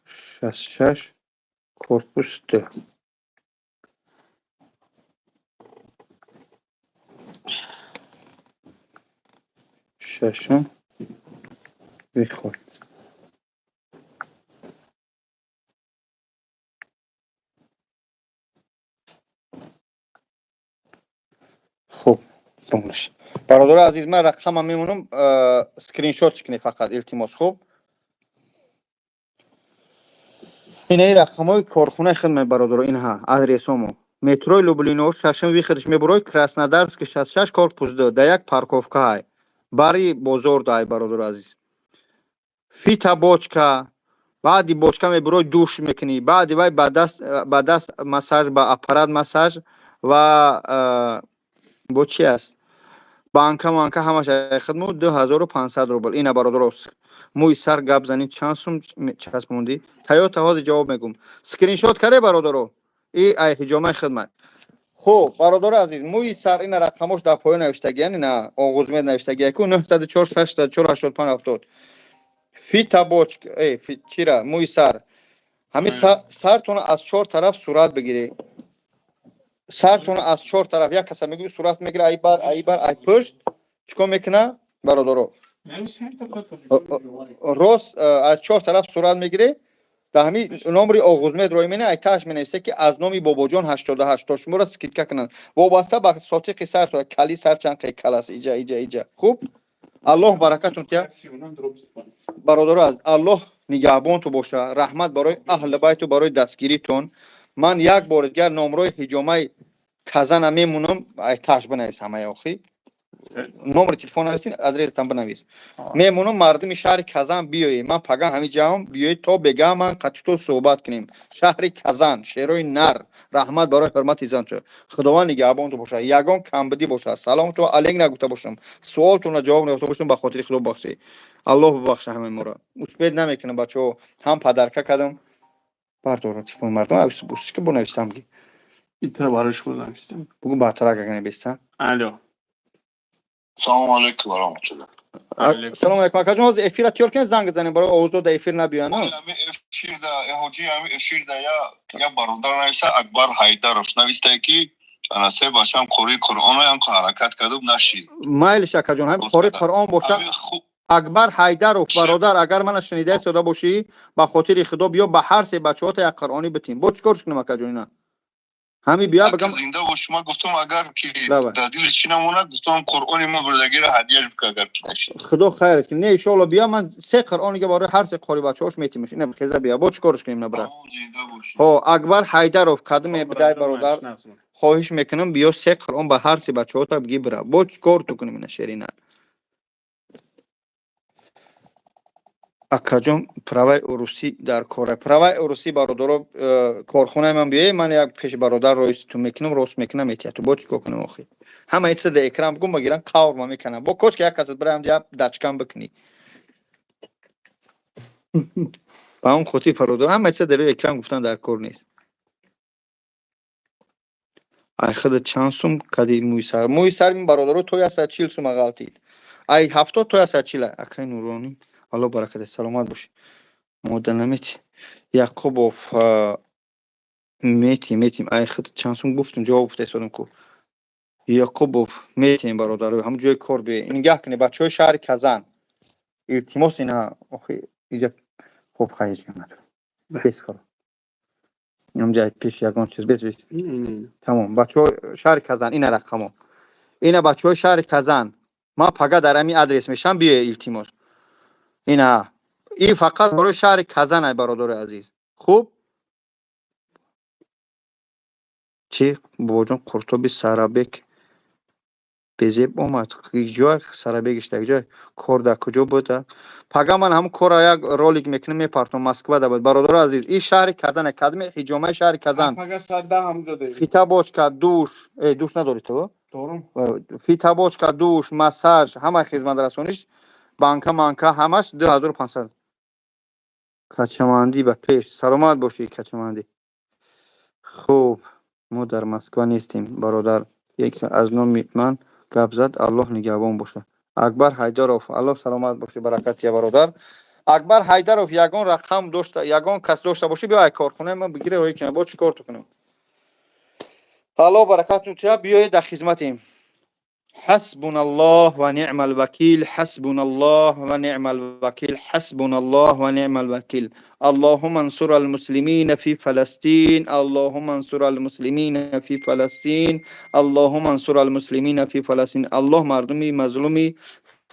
S1: 66, корпус 2. Шашум выход. Хуб, бомаш. Бародари азиз, ман рақамам мемонам, скриншот кунед фақат, илтимос. Хуб, инаи рақамҳои корхонаи хидмат, бародаро, инҳа адресомо: метрои Люблино, шашум выход ш мебурои, Краснодарский, 66, корпус 2, дар як парковка ҳай, бари бозор дай, бародари азиз. Фитобочка, баъди бочка мебурои, душ мекунӣ, баъди вай ба даст массаж, ба аппарат массаж ва бо чи аст, банка манка, ҳамаш хидму 2500 рубл. Ина, бародаро, мӯи сар гап занӣ, чанд сум часпондӣ? Тойота, ҳозир ҷавоб мегӯм. Скриншот каре, бародаро, и ай ҳиҷомаи хидмат. Хуб, бародари азиз, мӯи сар, ина рақамош дар поён навиштагиян, ина оғузмед навиштагия ку: 904 604 85 70. Фитобочка чира, мӯи сар, ҳамин сартона аз чор тараф сурат бигирӣ, сартона аз чор тараф. Як каса мегӯи, сурат мегира, ай бар, ай бар, ай пушт. Чикор мекуна, бародаро? Рост аз чор тараф сурат мегирӣ, дар ҳамин номери оғузмед рӯй мене, ай тааш менависе, ки аз номи Бобоҷон 88, то шуморо скидка кунанд, вобаста ба сотиқи сар, то кали сар чанд қай калас, иҷа, иҷа, иҷа. Хуб, Аллоҳ баракатон тия, бародаро. Аз Аллоҳ нигаҳбонту боша. Раҳмат барои аҳли байту, барои дастгиритон. Ман як бори дигар номрои ҳиҷомаи Казана мемонам, ай тааш бинавис ҳамаи охи. Номери телефон нависин, адресатам бинавис. Мемонам, мардуми шаҳри Казан, биёед, ман пага ҳамин ҷаҳон, биёед, то бегаҳ ман қатито суҳбат кунем. Шаҳри Казан, шерои нар, раҳмат барои ҳурмати иззату. Худованд нигаҳбонту бошад. Ягон камбудӣ бошад, саломту алейк нагуфта бошам, суолтонро ҷавоб нагуфта бошам, ба хотири Худо бахшед. Аллоҳ бибахша ҳамаи моро. Успеть намекунам, бачаҳо, ҳам подарка кардам. Бардорам телефони мардум, ки бонависам ки
S2: Итра барои шумо навистем.
S1: Бугу баъдтар агар набестам.
S2: Алло.
S5: Салому алейкум ва раҳматуллоҳ.
S1: Салому алейкум, акаҷон. Ҳозир эфира тиёр кунед, занг занем, барои овоздо дар эфир набиёян.
S5: Ами эфирда, ҳоҷи, ами эфирда я бародар нависта, Акбар Ҳайдаров навистае, ки ана се бачам қории Қуръоноям ҳаракат кардум, нашид.
S1: Майлиш, акаҷон, ҳамин қори Қуръон боша. Акбар Ҳайдаров, бародар, агар мана шунида истода бошӣ, ба хотири Худо биё, ба ҳар се бачаҳота як қуръонӣ битим. Бо чӣ корш кунем, акаҷон? Ина ҳами биё, бигам.
S5: Зинда бош. Ман гуфтам, агар ки дар дили чӣ намонад, гуфтам, Қуръони мо бурдагиро ҳадияш бика, агар ки нашид.
S1: Худо хайр ки не, иншоалло, биё, ман се қуръон дига барои ҳар се қори бачаҳош метимш. Ина хеза биё, бо чӣ корш кунем, на, брат? Ҳо, Акбар Ҳайдаров, кадме бидай, бародар, хоҳиш мекунам, биё, се қуръон ба ҳар се бачаҳота биги, бира. Бо чӣ кор ту кунем, ина шерина? Акаҷон, праваи урусӣ дар кора. Праваи урусӣ, бародаро, корхонаи ман биёе, ман як пеши бародар роисту мекунам, рост мекунам, метиҳад. Ту бо чӣ кор кунем охи? Ҳама чиза дар экран бигум, багиран қаврма мекунам. Бо кош ки як касат бираям ҷа дачкам бикунӣ. Ба он хотир, бародар, ҳама чиза дар рӯи экран гуфтан дар кор нест. Ай худа чанд сум кади мӯи сар? Мӯи сар мин, бародаро, то 140 сума ғалтид. Ай 70 то 140. Акай Нуронӣ, Алло баракат, саломат бошӣ. Мода намети. Яқубов, метим, метим. Ай худ чанд сум гуфтум, ҷавоб гуфта истодам ку. Яқубов, метем, бародаро, ҳамун ҷои кор биёед. Нигаҳ кунед, бачаҳои шаҳри Казан. Илтимос, ина охи иҷа хуб, хай, ҳеҷ гап надорам. Бес кор. Ҳамҷа пеш ягон чиз бес, бес. Тамом, бачаҳои шаҳри Казан, ина рақамо. Ина бачаҳои шаҳри Казан. Ман пага дар ҳамин адрес мешам, биёед, илтимос. Ина и фақат барои шаҳри Казан, ай бародари азиз. Хуб, чӣ, бобоҷон, қуртоби Сарабек безеб омад. Ҷой Сарабегиш дар ҷой кор дар куҷо буда? Пага ман ҳамун корро як ролик мекунам, мепартом. Москва да буд, бародари азиз. И шаҳри Казан, кадми ҳиҷомаи шаҳри Казан. Фитобочка, душ, душ надорӣ ту? Фитобочка, душ, массаж, ҳама хизматрасониш, банка манка, ҳамаш 2500. Качамандӣ ба пеш, саломат бошӣ, качамандӣ. Хуб, мо дар Москва нестем, бародар. Як аз номи ман гап зад, Аллоҳ нигаҳбон бошад. Акбар Ҳайдаров, Аллоҳ саломат бошӣ, баракат я, бародар. Акбар Ҳайдаров, ягон рақам дошта, ягон кас дошта бошӣ, биё, ай корхонаи ман бигире, роӣ кунам. Бо чӣ кор ту кунам? Аллоҳ баракатун тия, биёед, дар хизматем. حسبنا الله ونعم الوكيل، حسبنا الله ونعم الوكيل، حسبنا الله ونعم الوكيل. اللهم انصر المسلمين في فلسطين، اللهم انصر المسلمين في فلسطين، اللهم انصر المسلمين في فلسطين. Аллоҳ мардуми мазлуми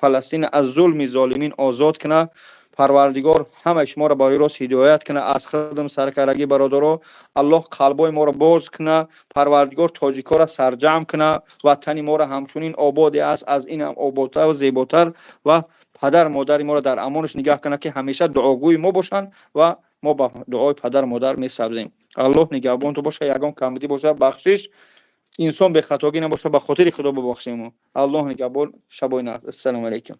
S1: Фаластин аз зулми золимин озод кунад. Парвардигор ҳамаи шуморо барои рост ҳидоят кунад. Аз худам саркарагӣ, бародаро, Аллоҳ қалбои моро боз кунад. Парвардигор тоҷикоро сарҷамъ кунад. Ватани моро ҳамчунин ободе аст, аз ин ҳам ободтар ва зеботар, ва падар модари моро дар амонаш нигаҳ кунад, ки ҳамеша дуогӯи мо бошанд ва мо ба дуои падар модар месабзем. Аллоҳ нигаҳбонтон бошад. Ягон камбудӣ бошад, бахшиш, инсон бехатогӣ набошад, ба хотири Худо бубахшему. Аллоҳ нигаҳбон, шабои нағз. Ассалому алайкум.